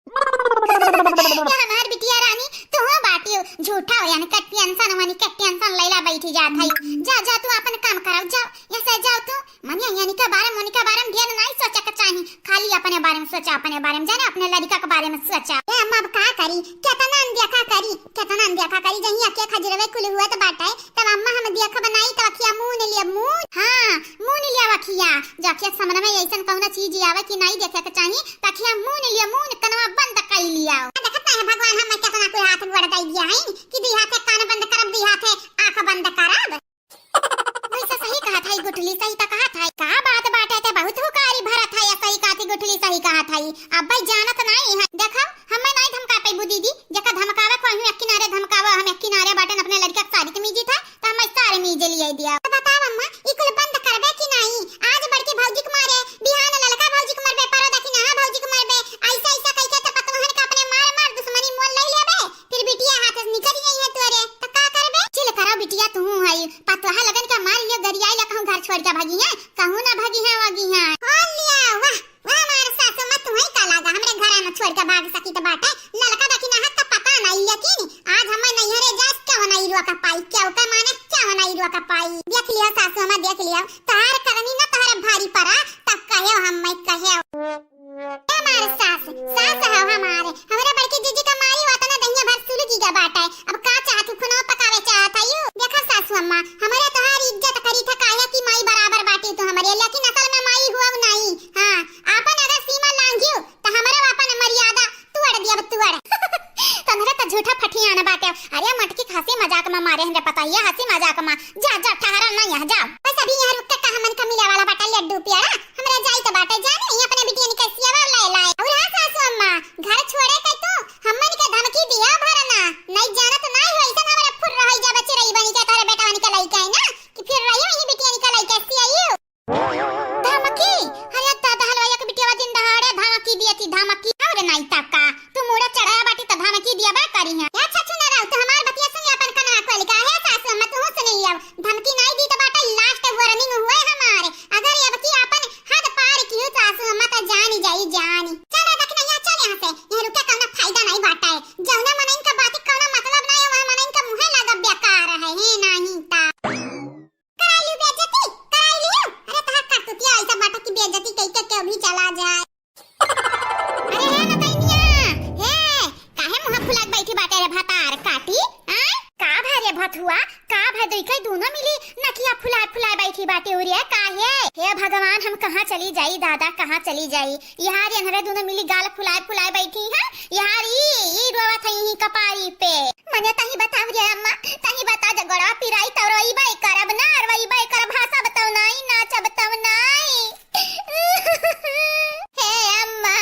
ये हमार बिटिया रानी, तू हो बाटियो, झूठा हो यानी के टेंशन वानी के टेंशन लैला बैठी जात है। जा, जा, तू अपन काम कराओ, जाओ, ऐसे जाओ तू। मने यानी के बारे में, उनके बारे में ढेर नहीं सोचे के चाही, खाली अपने बारे में सोचा, अपने बारे में जाने, अपने लड़का के बारे में सोचा। ए अम्मा, अब का करी, केतना अनदेखा करी, केतना अनदेखा करी, जहिया के खजुरवे कुल हुआ तो बाटे, तब अम्मा हम देख बनाई तो अखिया मून लिया, मून, हाँ, मून लिया अखिया। जो अखिया समझ में ऐसन कौनो चीज आवे कि नहीं देखे के चाही, तो अखिया मून लिया, मून, कनवा बंद कर लिया। देखत नहीं है भगवान, हम केतना कोई हाथ गोड़ दे दिया है कि दी हाथे कान बंद करब, दी हाथे आँख बंद करब। वैसे सही कहा था गुठली, सही तो कहा था। का बात बाटे ते बहुत हुकारी भरत है, सही कहा थी गुठली, सही कहा था। अब भाई जानत नहीं है, देखो हमें नहीं धमका पैबू दीदी, जेका धमकावे को हम एक किनारे धमकावा, हम एक किनारे बाटन अपने लड़का के शादी के मीजी था, तो हम सारे मीजे लिए दिया। तो बताओ अम्मा, ई कुल बंद करबे कि नहीं? आज बड़की भौजी के मारे, बिहान ललका भौजी के मरबे, परो दखिनहा भौजी के मरबे, ऐसा ऐसा कह के तो पतोहन का अपने मार मार दुश्मनी मोल ले लेबे, फिर बिटिया हाथ से निकल गई है तोरे, तो का करबे? चिल करो बिटिया, तू हई पतोहा लगन का मार लियो, गरियाई ला कहूँ घर छोड़ के भागी है, कहूँ ना भागी है, वागी है। हो लिया, वाह, वाह, हमार सासू माँ, तुम्हें का लागा, हमरे घर में छोड़ के भाग सकी तो बाटे, ललका दखिनहा तो पता नहीं, लेकिन आज हमें नैहरे जास क्यों नहीं रोक पाई, क्यों का माने क्यों नहीं रोक पाई। देख लियो सासू माँ, देख लियो, तहार करनी ना तहार भारी पड़ा, तब कहे हम मैं कहे। ए हमार सास, सास हो हमारे, हमरे बड़की जीजी का मारी वातना दहिया भर सुलगी गा बाटे। अब का चाहत हूँ, खुनवा पकावे चाहत है यू? देखा सासू अम्मा, हमरे तोहार इज्जत करी था, काहे कि माई बराबर बाटी तू हमरे, लेकिन असल में माई हुआ नहीं। हाँ, आपन अगर सीमा लांघियो, तो हमरे आपन मर्यादा तोड़ दिया, अब तोड़। तोहरे तो झूठा फठियाना बाटे। अरे मटकी खासी मजाक में मारे हैं रे, पता ही है, हंसी मजाक में। जा, जा, ठहरा ना यहाँ, जा। बस अभी यहाँ रुक के कहा मन का मिले वाला बाटे लड्डू पेड़ा। हमरा जाई तो बाटे जाने, ये अपने बिटिया निकल सियावा लाए लाए। और हाँ सासू अम्मा, घर छोड़े के तू हमन के धमकी दिया भरना। नहीं जानत नहीं हो, ऐसन हमरा फुर रही जा बच्चे रही बनी के तोरे बेटा बनी के लइके आई ना, कि फिर रही हो ये बिटिया निकल लइके सियाई। धमकी? अरे दादा, हलवाइया के बिटिया दिन दहाड़े धमकी दिया थी, धमकी। और नहीं तब का, तू मूड़ा चढ़ाया बाटी तो धमकी दिया बा करी है। या छछू ना रहू, तो हमार बतिया सुन ले अपन कनवा खोल के। हे सासू अम्मा, तू सुन लिया, धमकी नहीं दी तो बाटे last warning हुए हमारे। अगर अब की अपन हद पार की हो सासू अम्मा तो जानी जाई जानी। चल रे दखिनहा, चल यहाँ से, यहाँ रुके कौनो फायदा नहीं बाटे। जौना मनइन का बात कौनो मतलब नहीं है, वह मनइन का मुँहे लगा बेकार है, हे नहीं ता। कराई लियो बेइज्जती, कराई लियो। अरे तहार करतूतिया ऐसा बाटे कि बेइज्जती कई के केहू भी चला जाए। अरे हे नतैनिया, हे, काहे मुँह फुला के बैठी बाटे रे भतार काटी? आय? का भा रे भथुआ, का भा दुई के दूनो मिली नकिया फुलाए फुलाए बैठी बाटे उरिया काहे? हे भगवान, हम कहाँ चली जाई दादा, कहाँ चली जाई? यहाँ रे अनहरे दूनो मिली गाल फुलाए फुलाए बैठी हैं। यहाँ री, ई रोवत है यहीं कपारी पे। मने तही बताओ रे अम्मा, तही बता दे, गोड़वा पिराई तब रोइबे करब ना, रोइबे करब, हंसब तब नाई, नाचब तब नाई। हे अम्मा,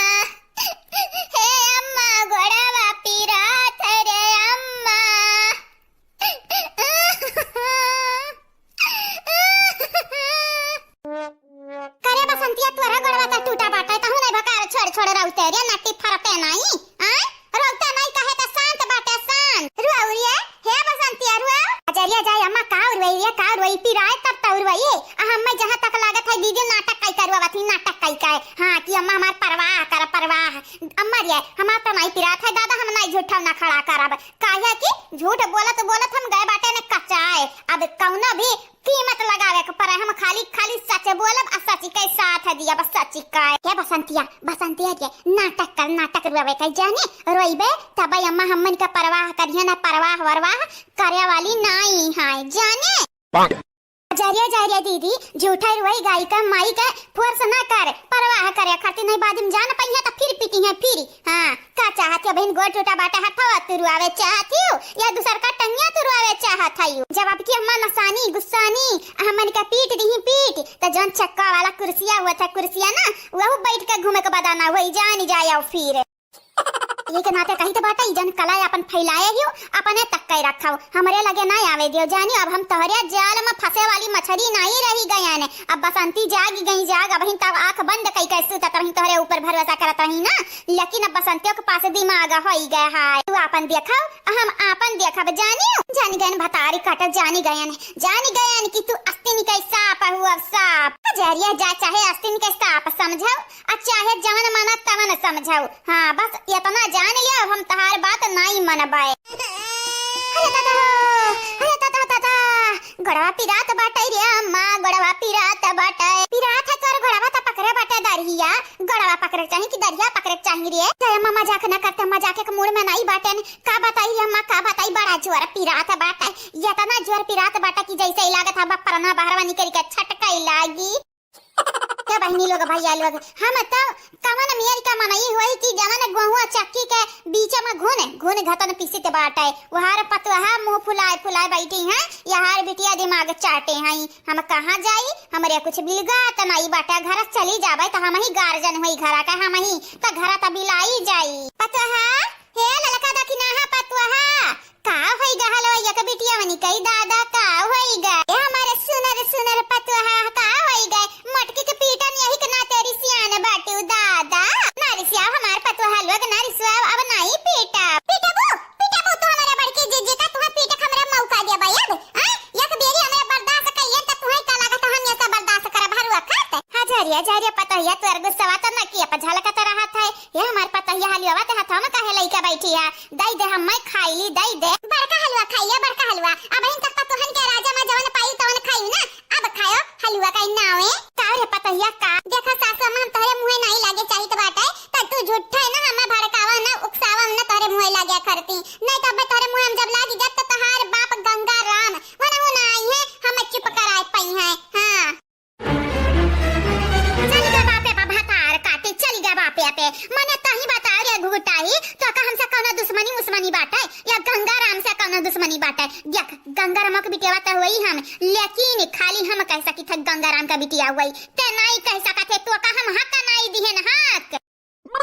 हे अम्मा, गोड़वा पिरात रे अम्मा। करे बसंतिया, तोरा गोड़वा त टूटा बाटे, तहू नहीं भकार छोड़ छोड़ रहू तेरे नट्टी फरते नहीं, आय? रोते नहीं कहे त शांत बाटे, शांत। रुआ उरिया, हे बसंतिया रुआ। अजरिया जाए अम्मा, का उरवई रे, का उरवई, पिराए तब त उरवई। आ हम्मे जहाँ तक लागत है दीदी नाटक कई करवावत ही, नाटक कई का। हाँ, कि अम्मा हमार परवाह कर, परवाह। अम्मा रे, हमार त नहीं पिरात है दादा, हम नहीं झूठा ना खड़ा करब। काहे कि झूठ बोलत बोलत हम गए बाटे ने कचाए। अब कौनो भी कीमत लगावे के पड़े, हम खाली, खाली सच बोलब आ सच के साथ दिया, बस सच के। हे बसंतिया, बसंतिया के नाटक कर, नाटक रोवे के जाने, रोइबे तब अम्मा हमन के परवाह करिहे ना, परवाह वरवाह करे वाली नाई है जाने। ये जा रे दीदी, झूठा रुआई गाई का माई के force ना कर, परवाह करे खातिर नहीं, बाद में जान पइहे त फिर पीटी है फिर। हाँ, का चाहत है बहिन, गोड़ टूटा बाटे हथवा तुरवावे चाहत हो या दूसर का टंगिया तुरवावे चाहत है? जब आपकी अम्मा नसानी गुस्सानी हमन के पीट दी पीट, त जौन चक्का वाला कुर्सिया हुआ था कुर्सिया ना, वहू बैठ के घूमे के बदाना होई जानी जाए फिर। ये के नाते कही तो बाटा, ई जन कला अपन फैलाए हियो, अपने तक के रखाओ, हमरे लगे ना आवे दियो। जानी अब हम तोहरे जाल में फंसे वाली मछली नहीं रही गयन। अब बसंती जाग गई जाग, अब तब आंख बंद कई के सुतत रही, तोहरे ऊपर भरोसा करत रही ना। लेकिन अब बसंतियों के पास दिमाग होई गए है। तू अपन देखो, हम आपन देखब। जानी, जानी गयन भतारी कट, जानी गयन, जानी गयन कि तू अस्तिन के सांप हुआ सांप। जहरिया जा चाहे अस्तिन के सांप समझो, आ चाहे जवन माना तवन समझाऊ। हाँ, बस इतना जान लिया, हम तहार बात नाई मनबे। अरे दादा, अरे दादा, दादा, गोड़वा पिरात बाटे रे अम्मा, गोड़वा पिरात बाटे। पिरात है तोर गोड़वा, त पकड़े बाटे दरिया, गोड़वा पकड़े के चाही कि दरिया पकड़े के चाही रे? जय अम्मा, मजाक न करते, मजाक के मूड में नाई बाटेन। का बताई रे अम्मा, का बताई, बड़ा जोर पिरात बाटे, इतना जोर पिरात बाटे कि जैसे ही लागत है बा परना बहरवा निकल के छटकाई लागी। ए बहिनी लोग, भैया लोग, हम तो कवन मेर का मनई होई कि जवन गोहुआ चक्की के बीच में घुन, घुन घतन पिसित बाटे, वहार पतोहा मुंह फुलाए फुलाए बैठी हैं, यहार बिटिया दिमाग चाटे हैं। हम कहाँ जाई? हमरे कुछ बिलगा त नाई बाटे, घर चली जाबे त हम ही गार्जियन होई घर का, हम ही त घर त बिलाई जाई। पतोहा, हे ललका दखिनाहा पतोहा, का होई गा हलवा एक बिटिया मनी कई दादा, का होई गा? ए हमारे सुनर सुनर पतोहा, का होई गा? मटकी के पीटन यही के नाते रिसियान बाटू दादा। ना रिसिया हमार पतोहा लोग, ना रिसिया, अब नाई पीटा। पीटबू, पीटबू तू हमारे बड़की जीजी का, तुहे पीटे के हमरे मौका देबे अब। हाँ? एक बेरी हमरे बर्दाश्त कइए त तुहे का लागत हम ये सब बर्दाश्त करब हरुआ खात? हाँ, झरिया, झरिया पतोहिया तोर गुस्सवा त नकिया पर झलकत रहत है। ये हमार पतोहिया हलुआ ते हथवा में काहे लइका बैठी है? दई दे, हम मैं खाई ली, दई दे। बड़का हलुआ खाई ले, बड़का हलुआ। अबहिन तक पतोहन के राजा में जवन पाई तवन खाई ना, अब खायो हलुआ का नावे। का रे पतोहिया का? देखा सासु अम्मा, हम तोहरे मुँहे नाई लागे चाहित बाटे, त तू झूठा है ना, हमें भड़कावा ना, उकसावा ना, तोहरे मुँहे लागे करती। नहीं तो अब तोहरे मुँहे हम जब लागी जब त तोहार बाप गंगा राम, वो ना, वो ना आई है, हमें चुप कराए पाई है। हाँ। चल गा बापे बा भतार काटे, चल गा बापे पे। मने तही बता रे घुघुटाही, तो का हमसे कौनो दुश्मनी उस्मनी बाटे? या गंगाराम से कौनो दुश्मनी बाटे? देख, गंगाराम के बिटिया तो हुई हम, लेकिन खाली हम कह सकी थे गंगाराम का बिटिया हुई। ते नाई कह सकत है, तो का हम हक नाई दिहन हक। तो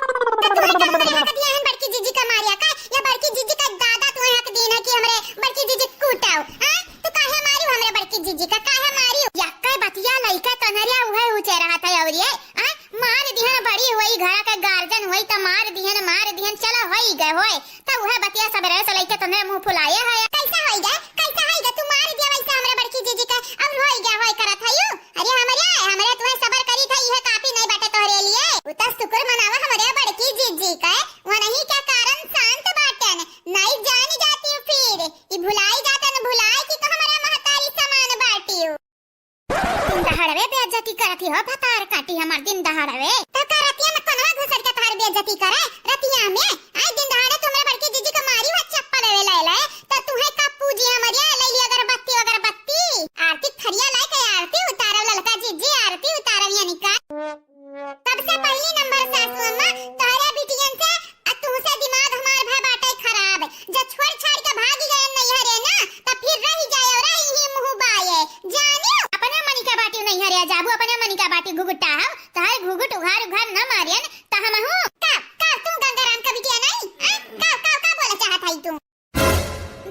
तू हक दिया हन बड़की जीजी का मारिया का? या बड़की जीजी का दादा तू हक दीन है कि हमरे बड़की जीजी कूटाओ? हाँ? तू काहे मारियो हमरे बड़की जीजी का? काहे मारियो? या कई बतिया लइका तनरिया उहे ऊंचे रहत है और ये, हाँ? मार दिहन, बड़ी हुई, घर के गार्जियन हुई त मार दिहन, मार दिहन, चला होई गए होए। त उहे बतिया सबेरे से लइके तने मुंह फुलाए है। कैसा होई गए? कैसा होई गए? तू मार दिया वैसे हमरे बड़की जीजी का और होई गए होए करत है यू? अरे हमरे, हमरे तुम्हें सबर करी था, यह काफी नहीं बाटे तोहरे लिए। उ त शुक्र मनावा हमरे बड़की जीजी का, वो नहीं क्या कारण शांत बाटन, नहीं जान जाती हूँ फिर। ई भुलाई जातन भुलाई कि तो हमरे महतारी समान बाटी हूँ। दिन दहाड़वे बेइज्जती करत ही हो, भतार काटी हमार दिन दहाड़वे। त का रतिया में कोनवा घुसर के तोहार बेइज्जती करे? रतिया में? आय दिन दहाड़े तुमरे बड़की जीजी के मारी हो चप्पल वे ले ले। त तुहे का पूजी हमरिया ले ली अगरबत्ती, अगरबत्ती। आरती थरिया लाए के आरती उतारब ललका जीजी, आरती उतारब यानी का। सबसे पहली नंबर सासू अम्मा, तोहरे बिटियन से आ तुहसे दिमाग हमार भा बाटे खराब। जब छोड़ छाड़ के भागी गए नैहरे ना, तब फिर रह जाए और रही ही मुँह बाए। जानियो, अपने मनी का बाटी नैहरे जाबू, अपने मनी का बाटी घुघुटा हो, तोहर घुघुट उघार उघार न मारियन, त हम हूँ। का, का तू गंगाराम का बिटिया नहीं? आ? का, का, का बोला चाहत है तू?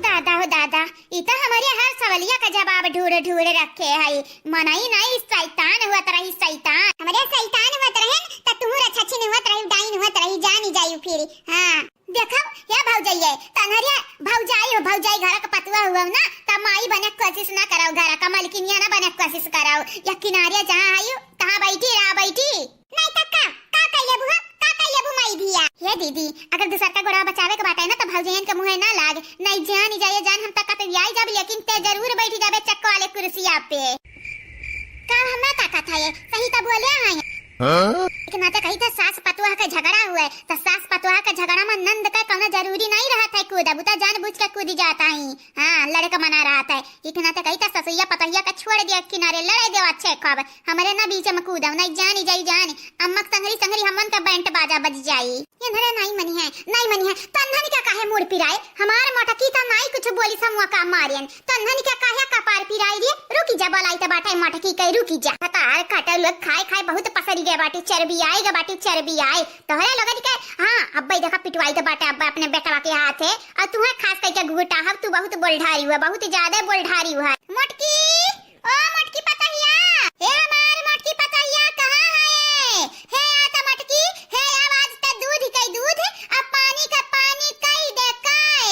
दादा हो दादा, ई त हमरे हर सवलिया का जवाब ढूंढ ढूंढ रखे है। मनई नहीं, शैतान हुआ तरही, शैतान। हमरे शैतान हुआ तरहे, त तुहू रछछिन हुआ तरही, डाइन हुआ तरही, जानी जायू फिर। हाँ। देखो, हे भौजैये, तनहरिया भौजाई हो, भौजाई घर का पतुआ हुआ ना, त माई बने के कोशिश ना कराओ, घर का मलकिनिया ना बने के कोशिश कराओ। या किनारे जहाँ आयु, तहाँ बैठी रहा, बैठी। नहीं त का, का कइले बुआ, का कइले बु माई धिया? हे दीदी, अगर दूसर का गोड़वा बचावे के बाटे ना, त भौजैयन के मुँहे ना लाग। नहीं जान जाए जान, हम त कतरियाई जाब, लेकिन ते जरूर बैठी जाबे चक्क वाले कुर्सिया पे। का हम ना ताकत है, सही त बोले हैं। हाँ? एक नाते कही त सास पतोह के झगड़ा हुए, त सास पतोह के झगड़ा मा नंद के कौनो जरूरी नाहीं रहत है कूदब, उ त जानबूझ के कूदि जात ही। हाँ, लड़े के मना रहत है। एक नाते कही त ससुइया पतोहिया के छोड़ दिया किनारे, लड़े देवा अच्छे खूब। हमरे ना बीच मा कूदब, नाहीं जानी जाई जानी। अम्मा के संगरी संगरी हमन के बैंड बाजा बजि जाई। ये नरे नाहीं मनिहैं, नाहीं मनिहैं। तन्हन के काहे मूड़ पिराए? हमार मोटकी त नाहीं कुछ बोली, समूह का मारियन। तन्हन के काहे कपार पिराए रे? रुकि जा, बोलाइत बाटे मोटकी के, रुकि जा। हतार काटे लोग खाए खाए बहुत पसरि गए बाटे, चर्बी आए गए बाटे, चर्बी आए। तोहरे लोगन के, हाँ, अब्बे देखा पिटवाइत बाटे अब्बे अपने बेटवा के हाथे। अउर तुहैं खास कइके घुघुटाहब, तू बहुत बोलढारी हुआ, बहुत ज्यादा बोलढारी हुआ। मोटकी, ओ मोटकी पतहिया, हे हमार मोटकी पतहिया, कहाँ है? हे आ त मोटकी, हे आवाज त दूध कई दूध, अब पानी का पानी कई दे कई।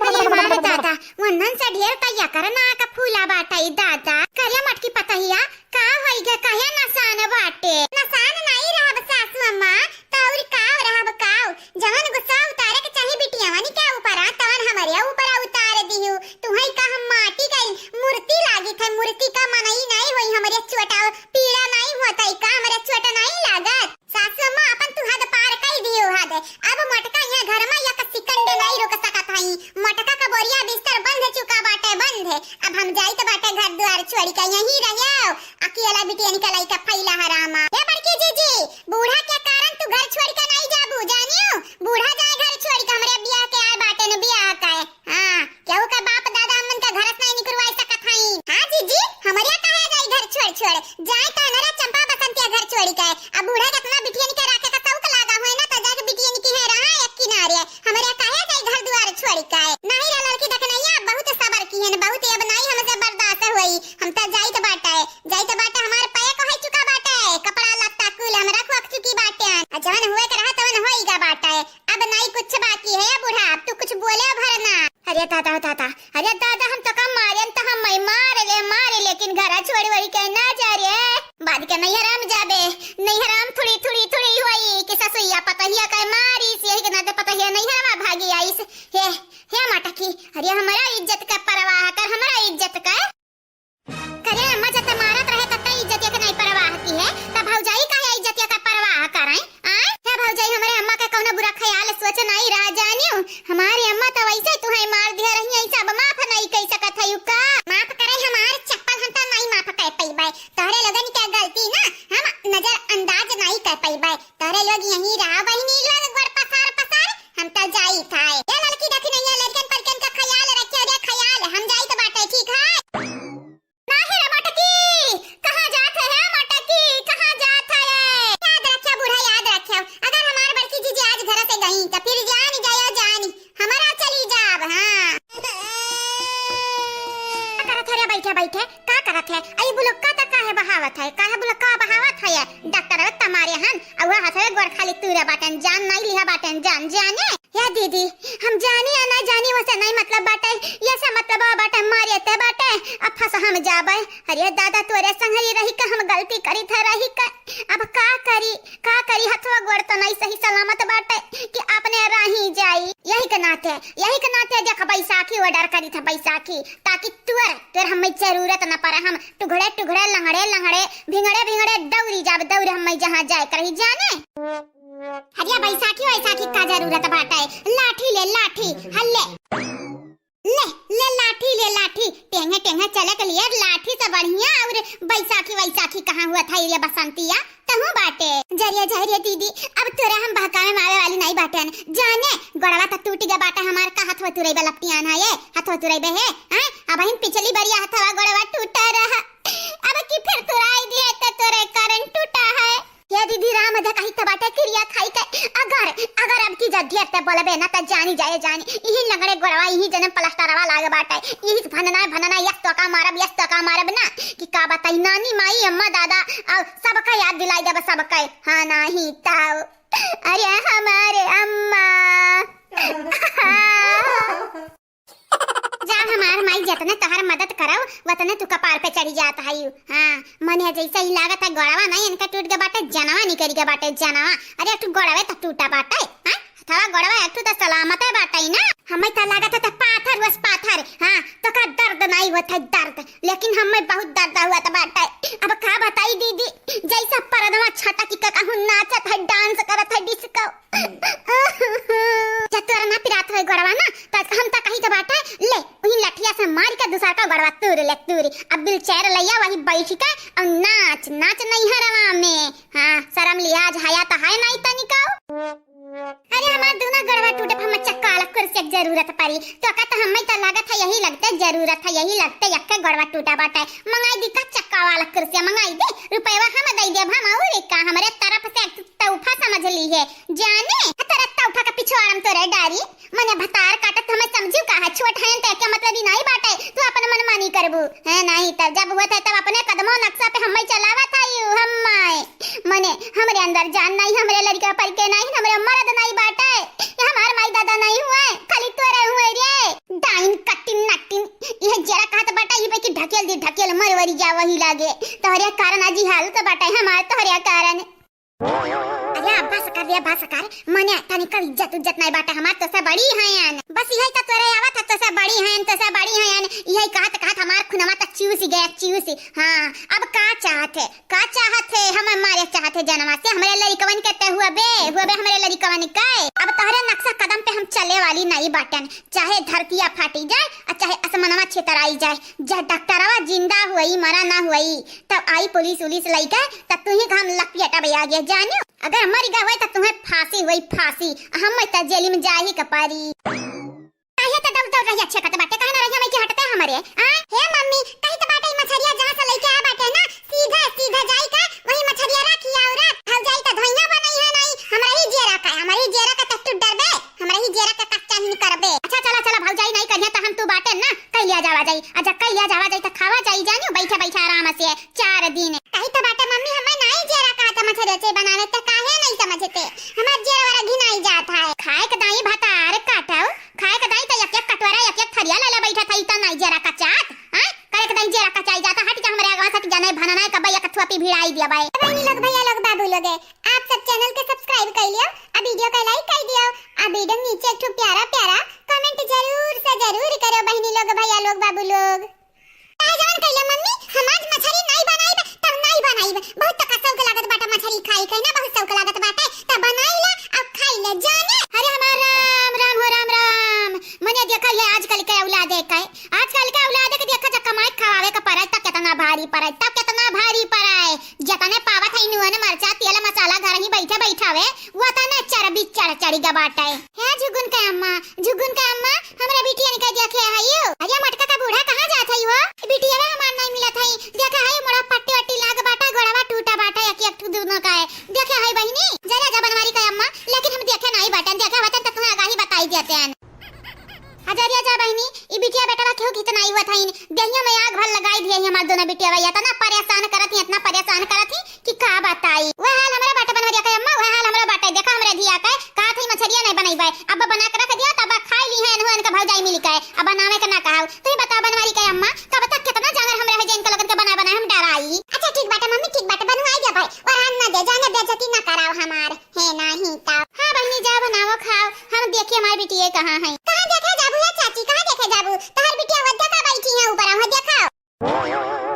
अरे मार दादा, वन्हन से ढेर तैया कर ना का फूला बाटई दादा। करे मोटकी पतहिया, का होई गे, काहे नसान बाटे? नसान नाहीं रहब सासू अम्मा, त अउर काव रहब काव? जवन गुस्सा उतारे के चाही बिटियावनी के ऊपर, आ तवन हमरे ऊपर उतार दिहु। तुहई का हम माटी का मूर्ति लागित है, मूर्ति का मनई नाहीं होई, हमरे चोटा पीड़ा नाहीं होत है का, हमरे चोट नाहीं लागत? सासू अम्मा, अपन तू हद पार कई दिहु हद। अब मोटका यहाँ घर मा एक second नाहीं रुक सकत हई। मोटका का बोरिया बिस्तर बंध चुका बाटे, बंध। अब हम जाइत बाटे घर दुआर छोड़ि के, यहीं रह्यो। अकेला बिटियन के लइका फैला हरामा। हे बड़की जीजी, बूढ़ा के कारण तू घर छोड़ि के नाहीं जाबू, जानियो? बूढ़ा जाए घर छोड़ि के, हमरे बियाह के आए बाटे न बियाह का है। हाँ, केहू के बाप दादा हमन के घर से नाहीं निकरवाई सकत हई। हाँ जीजी, हमरे काहे जाई घर छोड़ छोड़? जाए त नरा चंपा बसंतिया घर छोड़ि के। अब बूढ़ा के अपना बिटियन के राखे का शौक लागा हुए ना, त जाके बिटियन की है रहा एक किनारे। हमरे काहे जाई घर दुआर छोड़ि के? नाहीं रे लड़की देखनैया, बहुत सबर किहन, बहुत अब नाहीं हमसे बर्दाश्त होई। हम त जाइत बाटे, जाइत बाटे, हमार पैक होइ चुका बाटे, कपड़ा लत्ता कुल हमरा खोक चुकी बाटे। आ जवन हुए के रहा तवन होइगा बाटे। अब नाहीं कुछ बाकी है बूढ़ा, अब तू कुछ बोले भर ना। अरे दादा, दादा, अरे दादा, हम तोका मारेन त हम मार ले, मार, लेकिन घरा छोड़ि वोड़ि के ना जा रे। बाद के नैहरा मा जाबे, नैहरा मा थोड़ी, थोड़ी, थोड़ी होई कि ससुइया पतहिया के मारी, से यही के नाते पतहिया नैहरा मा भागी आइस। हे, हे मोटकी, अरे हमरा इज्जत का परवाह कर, हमरा इज्जत का। करे अम्मा जब ते मारत रहे तब ते इज्जत के नाहीं परवाह किहे, तब भौजाई काहे इज्जत का परवाह करैं? आय? हे भौजाई, हमरे अम्मा के कौनो बुरा ख्याल सोच नाहीं रहा जानियो। हमारे अम्मा त वैसे तुहैं मार दिहे रही, ऐसा अब माफ नाहीं कई सकत है का? माफ करे हमार चप्पल हम त नाहीं माफ कर पइबे। तोहरे लोगन के गलती ना हम नजरअंदाज नाहीं कर पइबे। तोहरे लोग यहीं रहा बहिनी लोग गोड़ पसार पसार, हम त जाइत है। ये लड़की देखनैया, लड़कन पड़कन का ख्याल रखे रे ख्याल, हम जाइत बाटे, ठीक है? नाहीं रे मोटकी, कहाँ जात है, है मोटकी, कहाँ जात है? याद रखे बूढ़ा, याद रखे, अगर हमार बड़की जीजी आज घर से गई त फिर जानी जायो जानी, हमरा चली जाब, हाँ। का करत है रे बैठे बैठे, का करत है? अई बुलुक्का त काहे बहावत है, काहे बुलुक्का बहावत है? डॉक्टर अबे तमारे हन, अउहा हथवे गोड़ खाली तूरे बाटेन, जान नाहीं लिहा बाटेन, जान जाने। हे दीदी, हम जानी या ना जानी, वसे नाहीं मतलब बाटे, ये से मतलब बाटे, मारे ते बाटे, अब फंस हम जाबे। अरे दादा, तोरे संगरी रही का हम गलती करी थे, रही का, अब का करी, का करी, हथवा गोड़ तो नाहीं सही सलामत बाटे कि अपने राही जाई। यही के नाते, यही के नाते देख बैसाखी order करी थे बैसाखी, ताकि तोर, तोर हमें जरूरत न पड़े, हम टुघड़े टुघड़े, लंगड़े लंगड़े, भिंगड़े भिंगड़े दौरी जाब, दौरी हमें जहाँ जाए के रही जाने। हरिया बैसाखी वैसाखी का जरूरत बाटे? लाठी ले, लाठी, हल्ले। ले, ले लाठी, ले लाठी। टेंगे, टेंगे चले के लिए लाठी से बढ़िया और बैसाखी वैसाखी कहाँ हुआ था ये बसंतिया? तहूँ बाटे। जरिया, जरिया दीदी, अब तोरे हम बहकावे में आवे वाली नाहीं बाटेन। जाने, गोड़वा त टूट गया बाटे हमार, का हथवा तुरैबे लपटियान है ये? हथवा तुरैबे है? हैं? अबहिन पिछली बरिया हथवा गोड़वा टूटा रहा। अब की फिर तुराई दिए त तोरे कारण टूटा है। हे दीदी राम, अजा कही त बाटे किरिया खाई के, अगर, अगर अब की जद्दी अत्ते बोलबे ना त जानी जाए जानी, इही लंगड़े गोड़वा, इही जनम प्लास्टरवा लाग बाटे, इही से भनना, भनना, यस तो का मारब, यस तो का मारब ना, कि का बताई नानी, माई, अम्मा, दादा, और सबका याद दिलाई देब, सबका। हाँ, नाहीं तो। अरे हमारे अम्मा। जा हमार माई, जतने तोहर मदद करब, वतने तू कपार पे चढ़ी जात हई। हाँ, मने जैसे ही लागत है गोड़वा नाहीं इनका टूट गए बाटे, जनवा निकल गए बाटे, जनवा। अरे, एक ठो गोड़वे तो टूटा बाटे, हाँ? हथवा गोड़वा एक ठो तो सलामत है बाटे ना। हमें तो लागत है तो पाथर, बस पाथर, हाँ, तो का दर्द नाहीं होत है, दर्द, लेकिन हमें बहुत दर्द हुआ था बाटे। अब का बताई दीदी, जैसा परदवा छटकी के कहूँ नाचत है, dance करत है disco। जब तोरा ना पिरात होई गोड़वा ना, त हम त कही त बाटे, ले, उही लठिया से मारी के दूसर का गोड़वा तूर ले, तूरी। अब wheelchair लइया वही बैठ के और नाच, नाच नैहरवा में। हाँ, शर्म लिहाज हया त है नहीं तनिको। अरे हमार दूना गोड़वा टूटे पर हमें चक्का वाला कुर्सी के जरूरत पड़ी। तो का त हमें त लागत है यही लगते जरूरत है, यही लगते यक्के गोड़वा टूटा बाटे। मंगाई दी का चक्का वाला कुर्सी, मंगाई दे, रुपयवा हम दे देब, हम और का, हमरे तरफ से तोहफा समझ ली है। जाने, तोरे तोहफा का पिछवाड़म तोरे डारी, मने भतार काटत हमें समझू का है, छोट हयन त एके मतलब ही नहीं बाटे, तू अपन मनमानी करबू, है नहीं त जब हुआ था तब अपने कदमों नक्शा पे हमें चलावा था यू, हमाए, मने हमरे अंदर जान नहीं, हमरे लड़का पर के नहीं, हमरे मर्द नहीं बाटे, ये हमार माई दादा नहीं हुए, खाली तोरे हुए रे। डाइन कटिन नटिन, यह जरा कहत बाटे, ये पे की ढकेल दी ढकेल, मरवरी जा वही लागे, तोहरे कारण आज ही हालत बाटे हमार, तोहरे कारण। अरे अब्बा सकार रे, अब्बा सकार, मने तनिका इज्जत उज्जत नहीं बाटे हमार, तोसे बड़ी हयन। बस यही त तोरे आवत है, तोसे बड़ी हयन, तोसे बड़ी हयन। यही कहत कहत हमार खुनवा त चूस गया, चूस। हाँ, अब का चाहत है, का चाहत है? हम मारे चाहत है जनवा से, हमरे लड़िकवन के ते हुआ बे, हुआ बे हमरे लड़िकवन के। अब तोहरे नक्शा कदम पे हम चले वाली नहीं बाटन, चाहे धरतिया फाटी जाए और चाहे आसमानवा छितराई जाए, चाहे डॉक्टरवा जिंदा हुई, मरा ना हुई, तब आई पुलिस उलिस लइके, तब तुही का हम लपेटा में आ गया, जानियो। अगर मर गए हुए, तब तुम्हें फांसी हुई, फांसी। हम त जेल में जाही के पारी। काहे त दौड़ दौड़ रही अच्छे कत बाटे, काहे ना रही हमें के हटते हमरे, आ? हे मम्मी, कही त बाटे ई मछरिया जहाँ से लइके आ बाटे ना, सीधा सीधा जाई का वही मछरिया राखी आओ राख। भौजाई त धोइया बनई है नहीं, हमरा ही जेरा का, हमरा ही जेरा का त तू डरबे, हमरा ही जेरा का कच्चा ही करबे। अच्छा चला चला भौजाई नहीं करिया त हम तू बाटे ना, कई लिया जावा जाई। अच्छा कई लिया जावा जाई त खावा जाई जानियो, बैठे बैठे आराम से। चार दिन। कही त बाटे मम्मी, हमें नाई जेरा कहत मछरी से बनावे, त काहे नहीं समझते? हमार जेरवा रघी नाई जात है। खाए के दाई भतार काटव, खाए के दाई त एक एक कटोरा, एक एक थरिया लेले बैठत है, त नाई जेरा कचात, हाँ? करे के दाई जेरा कचाई जाता, हट जा हमरे आगवा से, हट जा, नहीं भनना है, कब एक थुआपी भिड़ाई दिया बाई। बहनी लोग, भैया लोग, बाबू लोग, आप सब channel के subscribe कर लियो, आ video का like कर दियो, आ video नीचे एक ठो प्यारा प्यारा comment जरूर से जरूर करो बहनी लोग, भैया लोग, बाबू लोग। काहे जवन कइले मम्मी, हम आज मछरी नाई बनाइब, तब नाई बनाइब। बहुत तका शौक लागत बाटे मछरी खाई के ना, बहुत शौक लागत बाटे, तब बनाई ले, अब खाई ले जाने। अरे हमार राम, राम हो राम, राम। मने देखा ये आजकल के औलाद है, आजकल के औलाद के देखा, जब कमाए खवावे के पड़े, तब कितना भारी पड़े, तब कितना भारी पड़े। जतने पावत है नून, मरचा, तेल, मसाला घर ही बैठे बैठावे, वो तने चर्बी चढ़ चढ़ी गा बाटे। हे झुगुन के अम्मा, झुगुन के अम्मा, हमरा बिटियन के देखे हइयो। अरे मटका का बूढ़ा कहाँ जात हई हो? बिटिया हमार नहीं मिलत हई। देखे हई मोड़ा पट्टी वट्टी लाग बाटे, गोड़वा टूटा बाटे, एक एक ठो दूनो का है। देखे हई बहिनी? जरा जा बनवारी के अम्मा, लेकिन हम देखे नहीं बाटन, देखे होतन त तुम्हें आगाही बताई देते हैं। हजरिया जा बहिनी, ई बिटिया बेटवा केहू के हित नहीं हुआ था, देहिया में आग भर लगाई दिया ही हमार दोनों बिटिया, इतना परेशान करत ही, इतना परेशान करत ही। कि का बताई। वह हाल हमरे बाटे बनवरिया के अम्मा, वह हाल हमरे बाटे। देखा हमरे धिया के, का थई मछरिया नहीं बनइबे। अब बना के रख दिया, तब खाई ली है, एनहु एनके भौजाई मिल के। अब बनावे के ना कहाऊ। तू ही बताओ बनवारी के अम्मा, कब तक कितना जानवर हमरे है जे इनका लोगन के बना बना हम डराई। अच्छा ठीक बाटे मम्मी, ठीक बाटे, बनवाई दे भाई। और हम ना दे, जाने बेइज्जती ना कराओ हमार। है नहीं तब। हाँ बहिनी, जा बनाओ खाओ, हम देखी हमार बिटिया कहाँ है। कहाँ देखे जाबू है चाची, कहाँ देखे जाबू? तहर बिटिया वद्दा का बैठी है ऊपर, वहाँ देखाओ।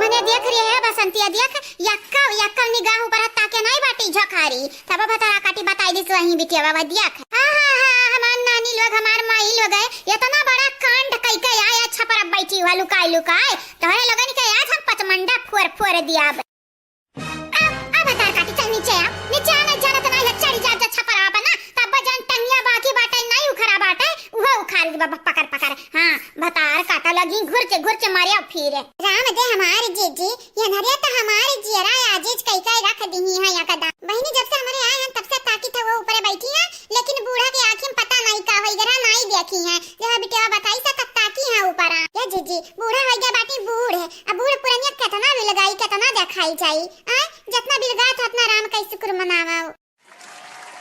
मने देख रही है बसंतिया, देख, यक्का, यक्का निगाह ऊपर ताके नहीं बाटी झोखारी। तब भतार काटी बताई दिस वहीं बिटिया बाबा, देख। हाँ, हाँ, हाँ, हमार नानी लोग, हमार माई लोग है, इतना बड़ा कांड कई के आए, अच्छा पर अब बैठी हुआ लुकाई, लुकाई। तोहरे लोगन के आज हम पचमंडा फोर, फोर दिया अब। अब, अब भतार काटी, चल नीचे आ, नीचे आ, नहीं जानत नहीं है, चढ़ जा, जा छपरा बना, तब जान टंगिया बाकी बाटे, नहीं उखड़ा बाटे, उहो उखाड़ दी बाबा, पकड़, पकड़। हाँ, भतार काटा लगी, घुर के, घुर के मारे अब फिर। राम दे हमार जीजी, ये नरिया तो हमार जियरा आजीज कई कई रख दीही है यकदम। बहिनी जब से हमरे आए हैं तब से ताकी था वो ऊपर बैठी है, लेकिन बूढ़ा के आँखी में पता नहीं का होई गरा नहीं देखी है। जब बिटिया बताई से तब ताकी है ऊपर आ। ये जीजी, बूढ़ा हो गया बाटी बूढ़ है, अब बूढ़ पुरनिया कितना मिल गई, कितना देखाई जाई। आय, जितना बिलगा था उतना राम का शुक्र मनावा।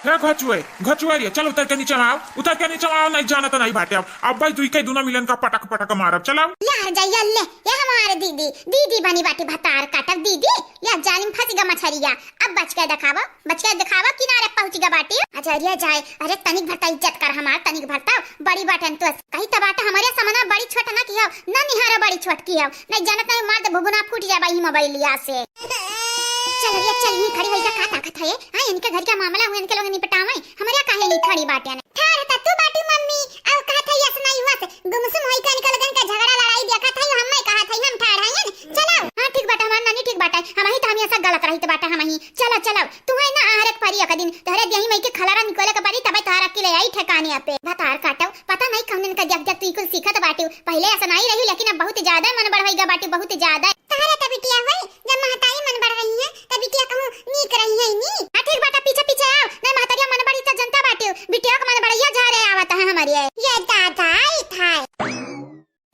हे घचुए, घचुए रे, चल उतर के नीचे आओ, उतर के नीचे आओ, नहीं जाना तो नहीं बाटे। अब, अब भाई दुई के दूना मिलन का पटक पटक मारब, चलाओ। ले आ जाइए, ले, ये हमारे दीदी, दीदी बनी बाटी भतार काटब दीदी, या जालिम फंस गा मछरिया। अब बच के दिखावा, बच के दिखावा, किनारे पहुंच गा बाटी। अजरिया जाए, अरे तनिक भरता इज्जत कर हमार, तनिक भरता बड़ी बाटन तो कही त बाटे हमरे समना बड़ी छोट ना की हो, ना निहारा बड़ी छोट की हो, नहीं जानत नहीं मार दे भुगुना फूट जाबा ई मोबाइलिया से। चल रे, चल, यहीं खड़ी होई जा, का ताकत है? हाँ, इनके घर का मामला हुआ, इनके लोग निपटावे, हमरे काहे नहीं खड़ी बाटे ने? ठाड़ त तू बाटी मम्मी, अब कहा था यस नहीं हुआ से, गुमसुम होई का इनके लोगन का झगड़ा लड़ाई देखा था, हम मैं कहा था, हम ठाड़ हैं, चलाओ। हाँ, ठीक बाटे, हमार नानी ठीक बाटे, हम ही तो हम ऐसा गलत रही तो बाटे, हम ही। चलो, चलो, तू है ना, आहरे के परी एक दिन, तोहरे देही मई के खलारा निकोले के परी, तबे तोहरा के ले आई ठिकाने पे। भतार काटो, पता नहीं कौन इनका देख देख तू ई कुल सीखत बाटी, पहले ऐसा नहीं रही, लेकिन अब बहुत ज्यादा मन बढ़वाई गा बाटी, बहुत ज्यादा। तहरा त बिटिया होई, जब महतारी मन बढ़ रही है, त बिटिया कहूँ नीक रही है नी। हाँ, ठीक बाटा, पीछे पीछे आओ, नहीं महतरिया मन बढ़ी त जनता बाटी, बिटिया के मन बढ़िया झारे आवत है हमारी। ये दादा, ई थाई।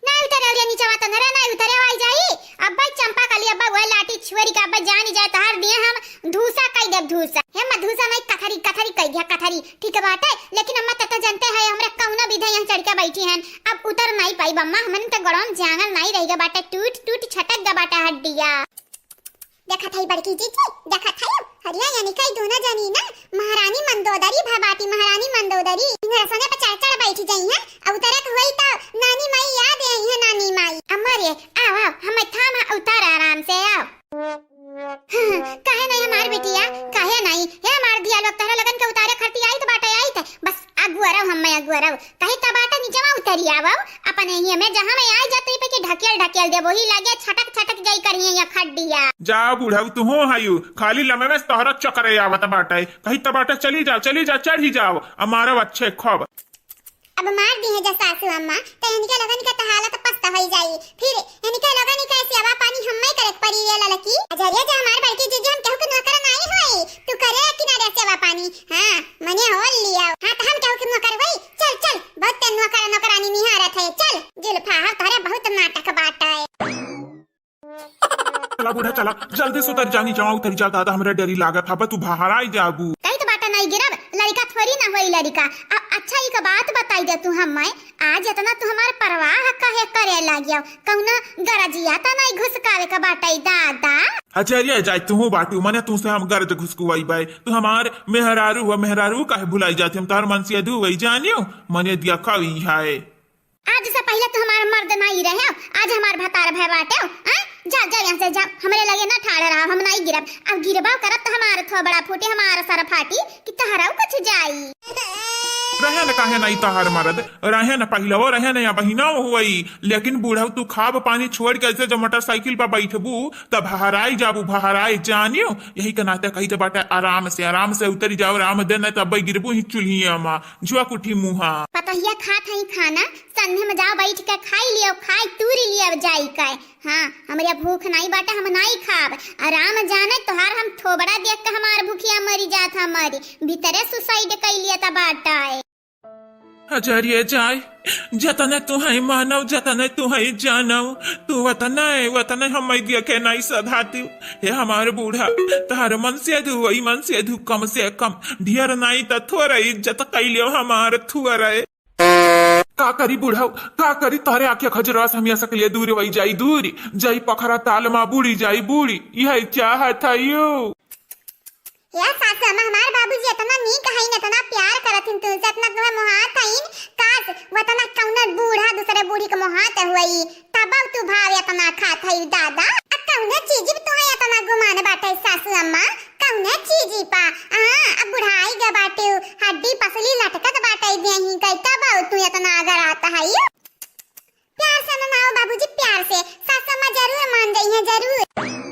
नहीं उतरे रे नीचे वातन रे, नहीं उतरे आई जाई। अब्बा चंपा कली, अब्बा वह लाठी छुअरी का अब्बा जानी जाए, तहार दिए हम धूसा कई देब, धूसा। हे मत धूसा नहीं, कथरी, कथरी कई दिया, कथरी। ठीक बाटे, लेकिन अम्मा, तू तो जनते है, हमरा कौनो विधे यहाँ चढ़ के बैठी हन। अब उतर नहीं पाई बम्मा, हमन तो गड़ौन जांगर नहीं रह गा बाटे, टूट, टूट छटक गा बाटे हड्डिया। देखत हई बड़की जीजी, देखत हई, हरिया यानी कई दोनों जनी ना महारानी मंदोदरी भा बाटी, महारानी मंदोदरी। इन्हें सोने पे चढ़ चढ़ बैठ जाई हैं, अब उतरे के होई तो नानी माई याद आई है, नानी माई। अम्मा रे, आओ, आओ, हम थाम उतर आराम से, आओ। काहे नहीं हमार बिटिया, काहे नहीं? हे हमार धिया लोग, तहरा लगन के उतारे खरती आई त बाटे, आई त बस अगुअरव, हम मैं अगुअरव। कही त बाटे नीचवा उतरी आवव, अपने ही में जहाँ में आई जात पे के ढकेल ढकेल देबो, ही लगे छटक छटक जाई करिए या खड्डिया। जा बुढ़ऊ, तू हो हायू, खाली लमे में तोहरा चक्कर आवत बाटे। कही त बाटे चली जाओ, चली जाओ, चढ़ी जाओ, हमारा अच्छे खूब। अब मार दी है जा सासू अम्मा, त इनके लोगन के त हालत पस्त होई जाई। फिर इनके लोगन के सेवा पानी हम्मे करे के पड़ी रे ललकी। अजरिया जा हमार बड़की जीजी, हम केहू के नौकर नाई होई, तू करे किनारे सेवा पानी। हाँ, मने हो लिया। हाँ, त हम केहू के नौकर होई? चल, चल, बहुत ते नौकर नौकरानी निहारत है। चल, जुल्फा, हम तोहरे बहुत नाटक बाटे। चला बूढ़ा, चला, जल्दी से उतर जा, नीचवा उतर जा, दादा, हमरा डरी लागत हबा, तू बाहर आई जाबू। कही त बाटा नहीं गिरब, लड़का थोड़ी ना होई लड़का। अब अच्छा, एक बात बताई दे तू हम्मे, आज इतना तू हमार परवाह काहे करे लागियो? कौनो गरजिया त नहीं घुसकावे का बाटे दादा? अजरिया जाए तू बाटू, मने तू से हम गरज घुसकुआई बाय, तू हमार मेहरारू हुआ, मेहरारू काहे भुलाई जाती, हम तार मन से दू वही जानियो, मने दिया खावी है। आज से पहिले तो हमार मर्द नाई रहे, आज हमार भतार भय बाटे, हैं? जा, जा यहाँ से जा, हमरे लगे ना ठाड़ रहा, हम नाई गिरब। अब गिरबा करब तो हमार थोबड़ा फूटे, हमार सर फाटी कि तहरा कुछ जाई। रहे न काहे नाई तहार मर्द, रहे न पहिलवो रहे न या बहिना हुई, लेकिन बूढ़ऊ तू खाब पानी छोड़ के ऐसे जब मोटरसाइकिल पर बैठबू तब हराई जाबू, बहराई जानियो। यही के नाते कही तो बाटे आराम से, आराम से उतरी जाओ, आराम दे, नहीं तब गिरबू ही चूल्हिया मा, जुआ कुठी मुहा। पतोहिया खात हई खाना, संध्या में जाओ बैठ के खाई लियो, खाई तूरी लियो जाई के। हाँ, हमरे भूख नाई बाटे, हम नाई खाब। आ राम जाने तोहार हम थोबड़ा देख के हमार भूखिया मरी जात, हमारी भीतरे सुसाइड कई लिया त बाटे। अजरिये जाए, जतने तुहई मानव, जतने तुहई जानव, तू वतने, वतने हम दिया के नाई सधातिव। हे हमार बूढ़ा, तोहार मन से दू, वही मन से दू, कम से कम, ढेर नाई त थोड़ा इज्जत कई लियो हमार थुअरे। का करी बुढ़ऊ, का करी, तोहरे आँखें खजुरास हम यहाँ सकलिए दूर वही जाई दूर, जाई पखरा ताल मा बूड़ी जाई बूड़ी, यह चाहत है यू। या सासू अम्मा, हमार बाबूजी इतना नीक हईन, इतना प्यार करत हिन तुमसे, इतना तुम्हें मोहात हईन, काश वतना कौनो बूढ़ा दूसरे बूढ़ी के मोहात हुई, तब तू भाव इतना खात हई दादा। आ कौनो चीज भी तुम्हें इतना गुमान बाटे सासू अम्मा? कौने चीजी पा? हाँ, अब बुढ़ाई ग बाटे, हड्डी पसली लटकत बाटे देही कई, तब तू इतना अगर आता है। प्यार से मनाओ बाबूजी, प्यार से। सास अम्मा जरूर मान जाई है, जरूर।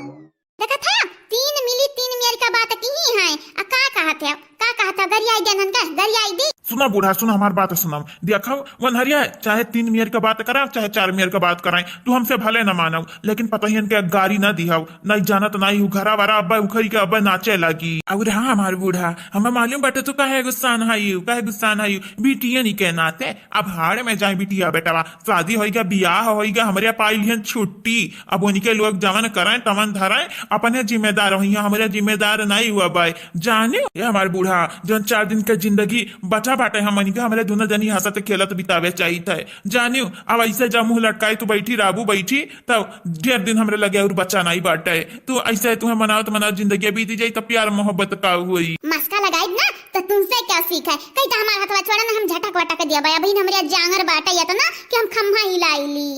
देखत है, तीन मिली तीन मेर का बात की ही है। आ का कहत है, का कहत है, गरियाई देनन का, गरियाई दी। सुना बूढ़ा, सुन हमार बात सुनव। देखव, वनहरिया, चाहे तीन मेर के बात कराए, चाहे चार मेर के बात कराए, तू हमसे भले न मानव, लेकिन पतोहियन के गारी न दिहव। नहीं जानत नहीं हूँ, घरा वरा अब्बे उखरी के अब्बे नाचे लगी। और हाँ, हमार बूढ़ा, हमें मालूम बाटे तू काहे गुस्सान हयू, काहे गुस्सान हयू, बिटियन के नाते। अब हाड़ में जाए बिटिया बेटवा, शादी होइगा, बियाह होइगा, हमरे पाई लिहन छुट्टी। अब उनके लोग जवन करें, तवन धरें, अपने जिम्मेदार होइहैं, हमरे जिम्मेदार नहीं हुआ बाय। जाने, ये हमार बूढ़ा, जौन चार दिन के जिंदगी बचा बाटे, हमनी के, हमरे दोनों जनी हंसत खेलत बितावे चाहित है। जानियो, अब ऐसे जा मुंह लटकाए तू बैठी रहबू, बैठी, तब ढेर दिन हमरे लगे और बचा नहीं बाटे। तू ऐसे तुहे मनावत मनावत जिंदगी बीत जाई, तब प्यार मोहब्बत का होई? मस्का लगाई ना, तो तुमसे क्या सीख है? कहीं तो हमार हथवा छोड़ा ना, हम झटक वटक दिया बा। अभी हमरे जांगर बाटे इतना कि हम खम्हा हिलाई ली।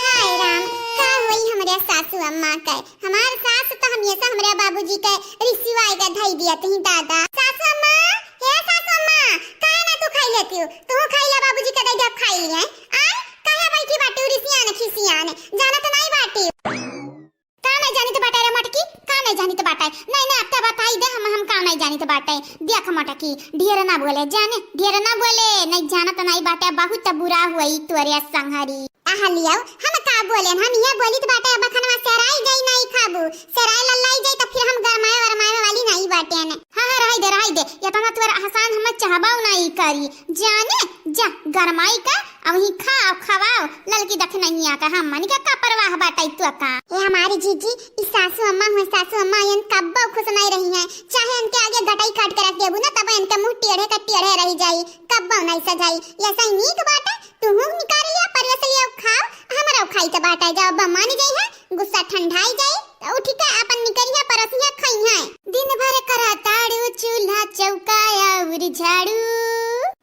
हाय राम, का होई हमरे सासू अम्मा के? हमार सास तो हमेशा हमरे बाबूजी के रिसिवाई के धई दिया तही दादा। सासू अम्मा, हे सासू अम्मा, काहे ना तू खाई लेती हो? तू खाई ले, बाबूजी के दे दे, खाई लिए। आय, काहे बैठी बाटी रिसियान खिसियान? जानत नहीं बाटी। का नहीं जानित बाटे रे मटकी, का नहीं जानित बाटे? नहीं, नहीं, अब तो बताई दे हम, हम का नहीं जानित बाटे। देख मटकी, ढेर ना बोले, जाने, ढेर ना बोले, नहीं जानत नहीं बाटे, बहुत बुरा हुई तोरे संहरी। अहलियो, हम का बोलेन, हम ये बोलित बाटे, अब खनवा सेराई जाई नहीं खाबू, सेराई लल्लाई जाई तो फिर हम गरमाए वरमाए वाली नहीं बाटेन। हाँ, हाँ, रहाई दे, रहाई दे, इतना तोर एहसान हम चाहबाऊ नहीं करी, जाने, जा, गरमाई का, अब ही खाओ, खवाओ, ललकी दखिनहिया का, हमनी का का परवाह बाटे तो का। ए हमारी जीजी, ई सासू अम्मा हुए, सासू अम्मा यन कब्बो खुश नहीं रही हैं, चाहे इनके आगे गटाई काट के रख देबू ना, तब इनके मुंह टेढ़े का टेढ़े रह जाई, कब्बो नहीं सजाई। ऐसा ही नीक बाटे, तू हूँ निकाल लिया, परोस लिया, खाओ, हमरा खाई तो बाटे, जाओ, अब मानी जाई है, गुस्सा ठंडाई जाई, तो उठ के अपन निकरिया परोसिया खाई है। दिन भर करा ताड़ू चूल्हा चौका और झाड़ू।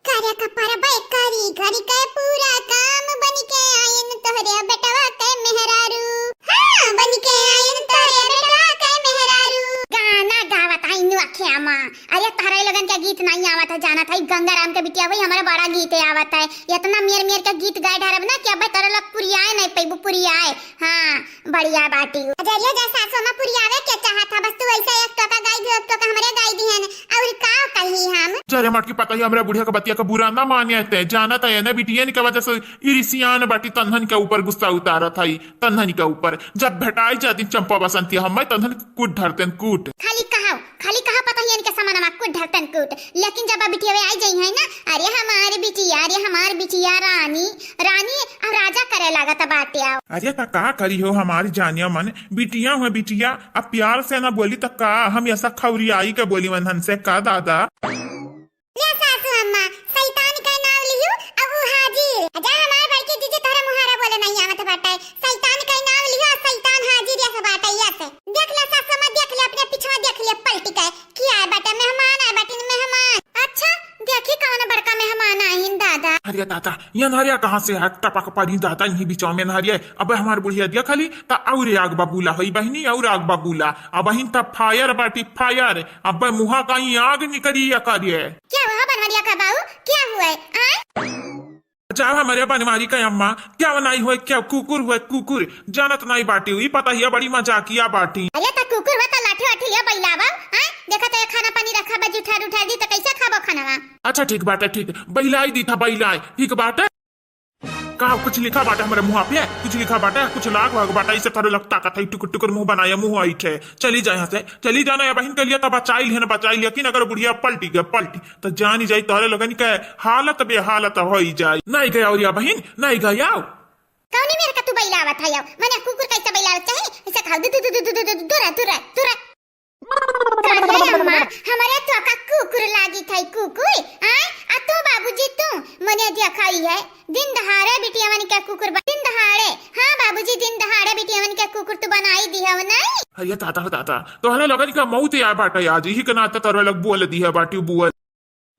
करे का परबे करी घर के पूरा काम, बन के आयन तोहरे बेटवा के मेहरारू। हाँ, बन के आयन तोहरे बेटवा के मेहरारू। गाना गावत है नुआ ख्यामा। अरे तहरे लोगन के गीत नहीं आवत है, जानत है गंगाराम के बिटिया वही हमारा बड़ा गीत आवत है। इतना मेर मेर के गीत गाए ढारब ना कि अब तोरे लोग पुरियाए नहीं पैबू, पुरियाए। हाँ, बढ़िया बाटी। अजरिया जा सासू अम्मा पुरियावे के चाहत है, बस तू ऐसे एक टोका गाई दियो, एक टोका हमरे गाई दिहन, और का कही हम? जरे मटकी पता ही हमरे बुढ़िया के बतिया के बुरा ना माने ते, जानत है ना बिटियन के वजह से ई रिसियान बाटी तन्हन के ऊपर गुस्सा उतारत है, तन्हन के ऊपर। जब भेटाई जाती चंपा बसंती हम तन्हन कूट धरतेन कूट। खाली कहा, खाली कहा पता ही इनके समनमा कूट धरतेन कूट, लेकिन जब अब बिटिया आई जाई है ना, अरे हमार बिटिया, अरे हमार बिटिया रानी, रानी अब राजा करे लागत बाटे। आओ। अरे त का करी हो हमारी जानिया मन, बिटिया हो बिटिया, अब प्यार से ना बोली त का, हम ऐसा खौरियाई के बोली वनहन से का दादा? ले सासू अम्मा, शैतान के नाम लियो, अब ऊ हाजिर। जा हमार बड़की जीजी तोहरे मुहारा बोले नहीं आवत बाटे। शैतान के नाम लियो, शैतान हाजिर, ऐसे बाटे, ऐसे। देख ले सासू अम्मा, देख ले, अपने पीछवा देख ले, पलटी के। की आए बाटे? मेहमान आए बाटे, मेहमान। अच्छा, देखी कौन बड़का मेहमान आइन दादा। अरे दादा, ये नरिया कहाँ से है? टपक पड़ी दादा, यहीं बिचवा में नरिया। अब हमार बुढ़िया दिया खाली, त और आग बबूला होई बहिनी, और आग बबूला। अब बहिन त fire बाटी, fire। अब मुहा कहीं आग निकली या करिए। क्या हुआ बनवरिया का बाऊ, क्या हुआ है? आय? जाओ हमारे बनवारी का अम्मा, क्या बनाई हुए, क्या कुकुर हुए, कुकुर। जानत नहीं बाटी हुई, पता ही है बड़ी मजाकिया बाटी। अरे त कुकुर हुआ त लाठी वाठी लिया बैलावा, आय? देखा तो ये खाना पानी रखा बा, जुठार उठार दी त कैसे खाबो खानवा? अच्छा ठीक बाटे, ठीक, बैलाई दी था, बैलाई, ठीक बाटे। का कुछ लिखा बाटे हमरे मुँह पे? कुछ लिखा बाटे? कुछ लाग वाग बाटे? इसे थारे लगता कथई टुकुर टुकुर मुँह बनाया, मुँह ऐठे। चली जाए यहाँ से, चली जाना या बहिन के लिए तो बचाई लिहन, बचाई लिया कि अगर बुढ़िया पलटी गए, पलटी, तो जानी जाई तोहरे लोगन के हालत बेहालत होई जाई। नहीं गया और या बहिन, नहीं गया। कौनी मेर का तू बैलावत है? मने कुकुर कैसे बैलावत चाहे? ऐसे खाओ, दु, दु, दु, दु, दु, दु, दु, दुरा, दुरा, दुरा। काहे अम्मा, हमरे तो का कुकुर लागी थाई कुकुर, आय? आ तू बाबूजी तू, मने देखा ही है, दिन दहाड़े बिटियावन के कुकुर बा-, दिन दहाड़े, हाँ बाबूजी, दिन दहाड़े बिटियावन के कुकुर तू बनाई दिहव नहीं? अरे दादा हो दादा, तोहरे लोगन का मौत या बाटे आज, यही के नाते तोहरे लोग बोल दिहे बाटी बुअल।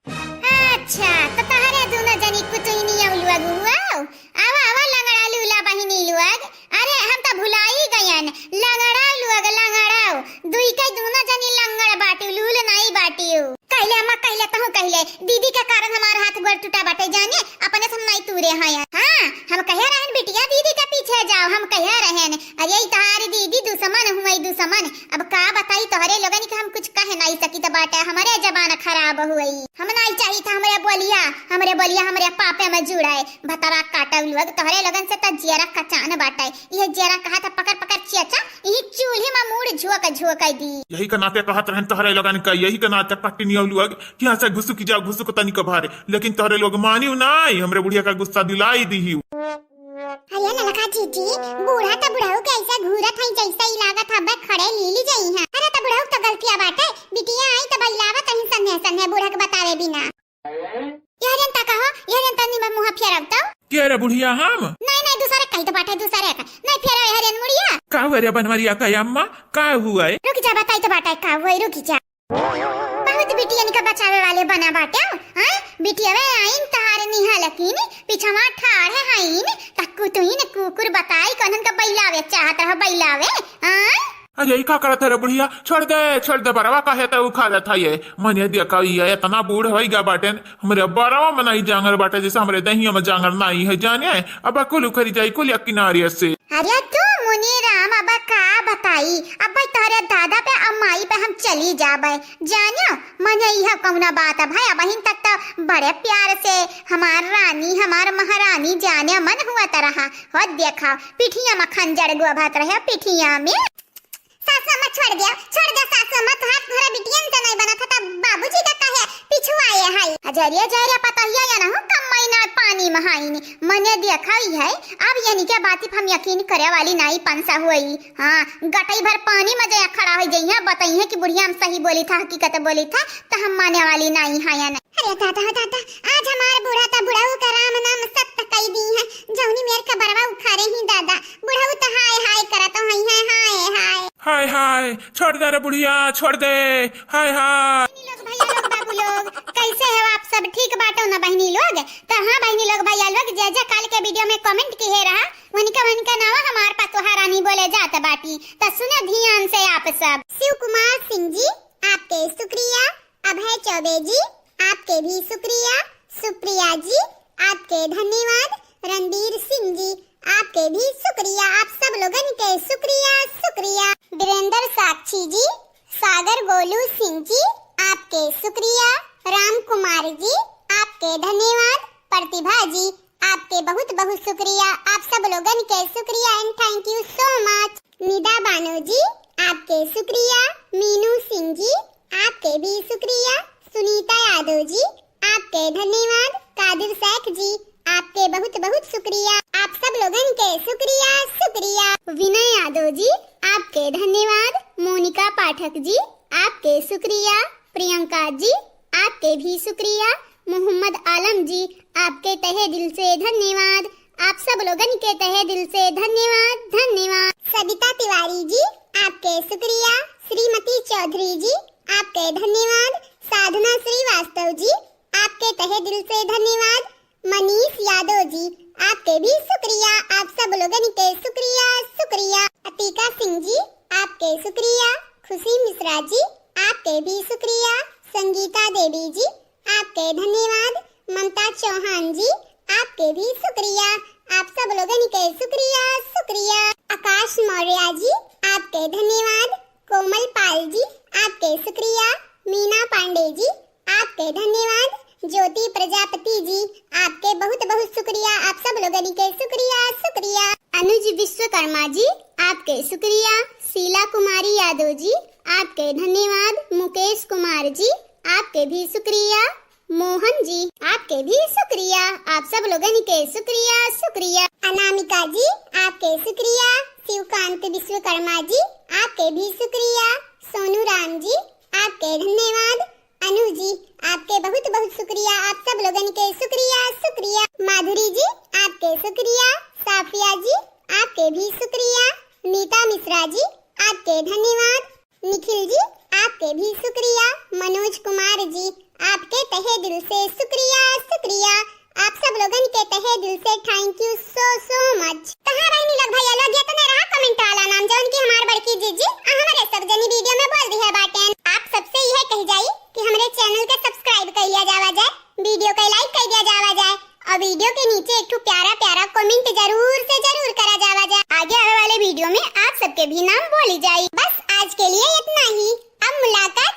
अच्छा, त तहरे दुनो जनी कुटुइनी अउ लुअग हुआउ? आवा, आवा, लंगड़ा लूला बहिनी लुअग। अरे, हम त भुलाई गयन। लंगड़ा लुअग, लंगड़ा। दुई के दुनो जनी लंगड़ बाटिउ, लूल नाई बाटिउ। कहले अम्मा, कहले तहु कहले, दीदी के कारण हमार हाथ गोड़ टूटा बाटे जाने, अपने से हम नाई तूरे हैं। हाँ, हम कहे रहन बिटिया दीदी के पीछे जाओ, हम कहे रहेन, अरे ई तहारी दीदी दुश्मन हुई दुश्मन। अब का बताई तोहरे लोगन के, हम कुछ कह नाहीं सकित बाटे, हमरे जबान खराब हुई। हम नाहीं चाहित हमरे बोलिया, हमरे बोलिया हमरे पापे में जुड़े। भतवा काटउ लोग, तोहरे लोगन से त जियरा कचान बाटे। इहे जियरा कहा था पकड़ पकड़ चेचा, इही चूल्ही में मूड़ झोंक झोंक दी। यही का नाते कहत रहन तोहरे लोगन का, यही का नाते कटनियउ लोग कि यहाँ से घुसुक जाओ, घुसुक तनिक भर, लेकिन तोहरे लोग मानिउ नाहीं, हमरे बुढ़िया का गुस्सा दिलाई दिहिउ। अरे ललका जीजी, बूढ़ा त बुढ़ऊ के ऐसे घूरत हई जैसे ई लागत हवे खड़े लीली जइहैं। अरे त बुढ़ऊ त गलतिया बाटे, बिटिया आई त बइलावत हई सन्हे सन्हे बूढ़ा के बतावे बिना। यहरियन त कहो, यहरियन तनी में मुँह फेरब तो। के रे बुढ़िया हम? नहीं, नहीं, दूसरे कही त बाटे, दूसरे का। नहीं फेरब यहरियन मुड़िया। का हुआ रे बनवरिया का अम्मा, का हुआ है? रुक जा, बताई त बाटे का हुआ है, रुक जा। बहुत बिटियन का बचावे वाले बना बाटे, हाँ? बिटियवे आइन तहार निहा लकीन, पिछवा ठाढ़ हईन, तक्कु तुहिन कुकुर बताई, कौनन का बइलावे चाहत रहो, बइलावे, हाँ? अरे, ई का करत है रे बुढ़िया? छोड़ दे, छोड़ दे, बरवा काहे त उखाड़त है ये? मने देखा, ये इतना बूढ़ होई गा बाटेन, हमरे बरवा में नहीं जांगर बाटे, जैसे हमरे दहिया में जांगर नहीं है, जाने? अब कुल उखरी जाई, कुल एक किनारे से। अरे तू मुनीराम, अब का बताई, अब तोहरे दादा पे अम्माई पे हम चली जाबे, जानियो? मने यह कौना बात है भाई, अबहिन तक तो बड़े प्यार से हमार रानी, हमार महारानी जाने मन हुआ त रहा, हो देखा, पिठिया में खंजर गोभत रहे, पिठिया में। सासु अम्मा छोड़ दे, छोड़ दे सासु अम्मा, तोहार तोहरा बिटियन से नहीं बनत है, तब बाबूजी का काहे पिछुआए है? अजरिया जहरिया पतहिया या नहु कम महीना पानी में हाइन। मने देखा ही है, अब यनी के बात हम यकीन करे वाली नाई पंसा हुई। हाँ, गटई भर पानी में जया खड़ा हो जइहैं, बताइहैं कि बुढ़िया हम सही बोली था, हकीकत बोली था, तो हम माने वाली नाई हायन। अरे दादा, दादा, आज हमार बूढ़ा त बुढ़ऊ का राम नाम सत्य कई दी है। जौनी मेर का बरवा उखारे ही दादा, बुढ़ऊ त हाय हाय करत होई है, हाय हाय। हाय हाय, छोड़ दे रे बुढ़िया, छोड़ दे, हाय हाय। बहिनी लोग, भैया लोग, बाबू लोग, कैसे हो आप सब? ठीक बाटो ना बहिनी लोग? त हाँ बहिनी लोग, भैया लोग, जे जे काल के video में comment किहे रहा, उनका उनका नावा हमार पतोहा रानी बोले जात बाटी। त सुने ध्यान से आप सब। शिव कुमार सिंह जी, आपके शुक्रिया। अभय चौबे जी, आपके भी शुक्रिया। सुप्रिया जी, आपके धन्यवाद। रणबीर सिंह जी, आपके भी शुक्रिया। आप सब लोगन के शुक्रिया, शुक्रिया। वीरेंद्र साक्षी जी, सागर गोलू सिंह जी, आपके शुक्रिया। राम कुमार जी, आपके धन्यवाद। प्रतिभा जी, आपके बहुत बहुत शुक्रिया। आप सब लोगन के शुक्रिया and thank you so much। Nida बानो जी, आपके शुक्रिया। मीनू सिंह जी, आपके भी शुक्रिया। सुनीता यादव जी, आपके धन्यवाद। कादिर शेख जी, आपके बहुत बहुत शुक्रिया। आप सब लोगन के शुक्रिया, शुक्रिया। विनय यादव जी, आपके धन्यवाद। मोनिका पाठक जी, आपके शुक्रिया। प्रियंका जी, आपके भी शुक्रिया। मोहम्मद आलम जी, आपके तहे दिल से धन्यवाद। आप सब लोगन के तहे दिल से धन्यवाद, धन्यवाद। सबिता तिवारी जी, आपके शुक्रिया। श्रीमती चौधरी जी, आपके धन्यवाद। साधना श्रीवास्तव जी, आपके तहे दिल से धन्यवाद। मनीष यादव जी, आपके भी शुक्रिया। आप सब लोगन के शुक्रिया, शुक्रिया। अतिका सिंह जी, आपके शुक्रिया। खुशी मिश्रा जी, आपके भी शुक्रिया। संगीता देवी जी, आपके धन्यवाद। ममता चौहान जी, आपके भी शुक्रिया। आप सब लोगन के शुक्रिया, शुक्रिया। आकाश मौर्य जी, आपके धन्यवाद। कोमल पाल जी, आपके शुक्रिया। मीना पांडे जी, आपके धन्यवाद। ज्योति प्रजापति जी, आपके बहुत बहुत शुक्रिया। आप सब लोगन के शुक्रिया, शुक्रिया। अनुज विश्वकर्मा जी, आपके शुक्रिया। शीला कुमारी यादव जी, आपके धन्यवाद। मुकेश कुमार जी, आपके भी शुक्रिया। मोहन जी, आपके भी शुक्रिया। आप सब लोगन के शुक्रिया, शुक्रिया। अनामिका जी, आपके शुक्रिया। शिवकांत विश्वकर्मा जी, आपके भी शुक्रिया। सोनू राम जी, आपके धन्यवाद। अनु जी, आपके बहुत बहुत शुक्रिया। आप सब लोगन के शुक्रिया, शुक्रिया। माधुरी जी, आपके शुक्रिया। साफिया जी, आपके भी शुक्रिया। नीता मिश्रा जी, आपके धन्यवाद। निखिल जी, आपके भी शुक्रिया। मनोज कुमार जी, आपके तहे दिल से शुक्रिया, शुक्रिया। आप सब लोगन के तहे दिल से thank you so so much। कहाँ बहिनी लोग, भैया लोग, ये तो नहीं रहा comment वाला नाम, जौन की हमार बड़की जीजी आ हमारे सब जनी video में बोल दी है बाटेन। आप सबसे यह कही जाई कि हमरे channel के subscribe कर लिया जावा जाए, video के like कर दिया जावा जाए और video के नीचे एक ठो प्यारा प्यारा comment जरूर से जरूर करा जावा जाए। के भी नाम बोली जाई। बस आज के लिए इतना ही। अब मुलाकात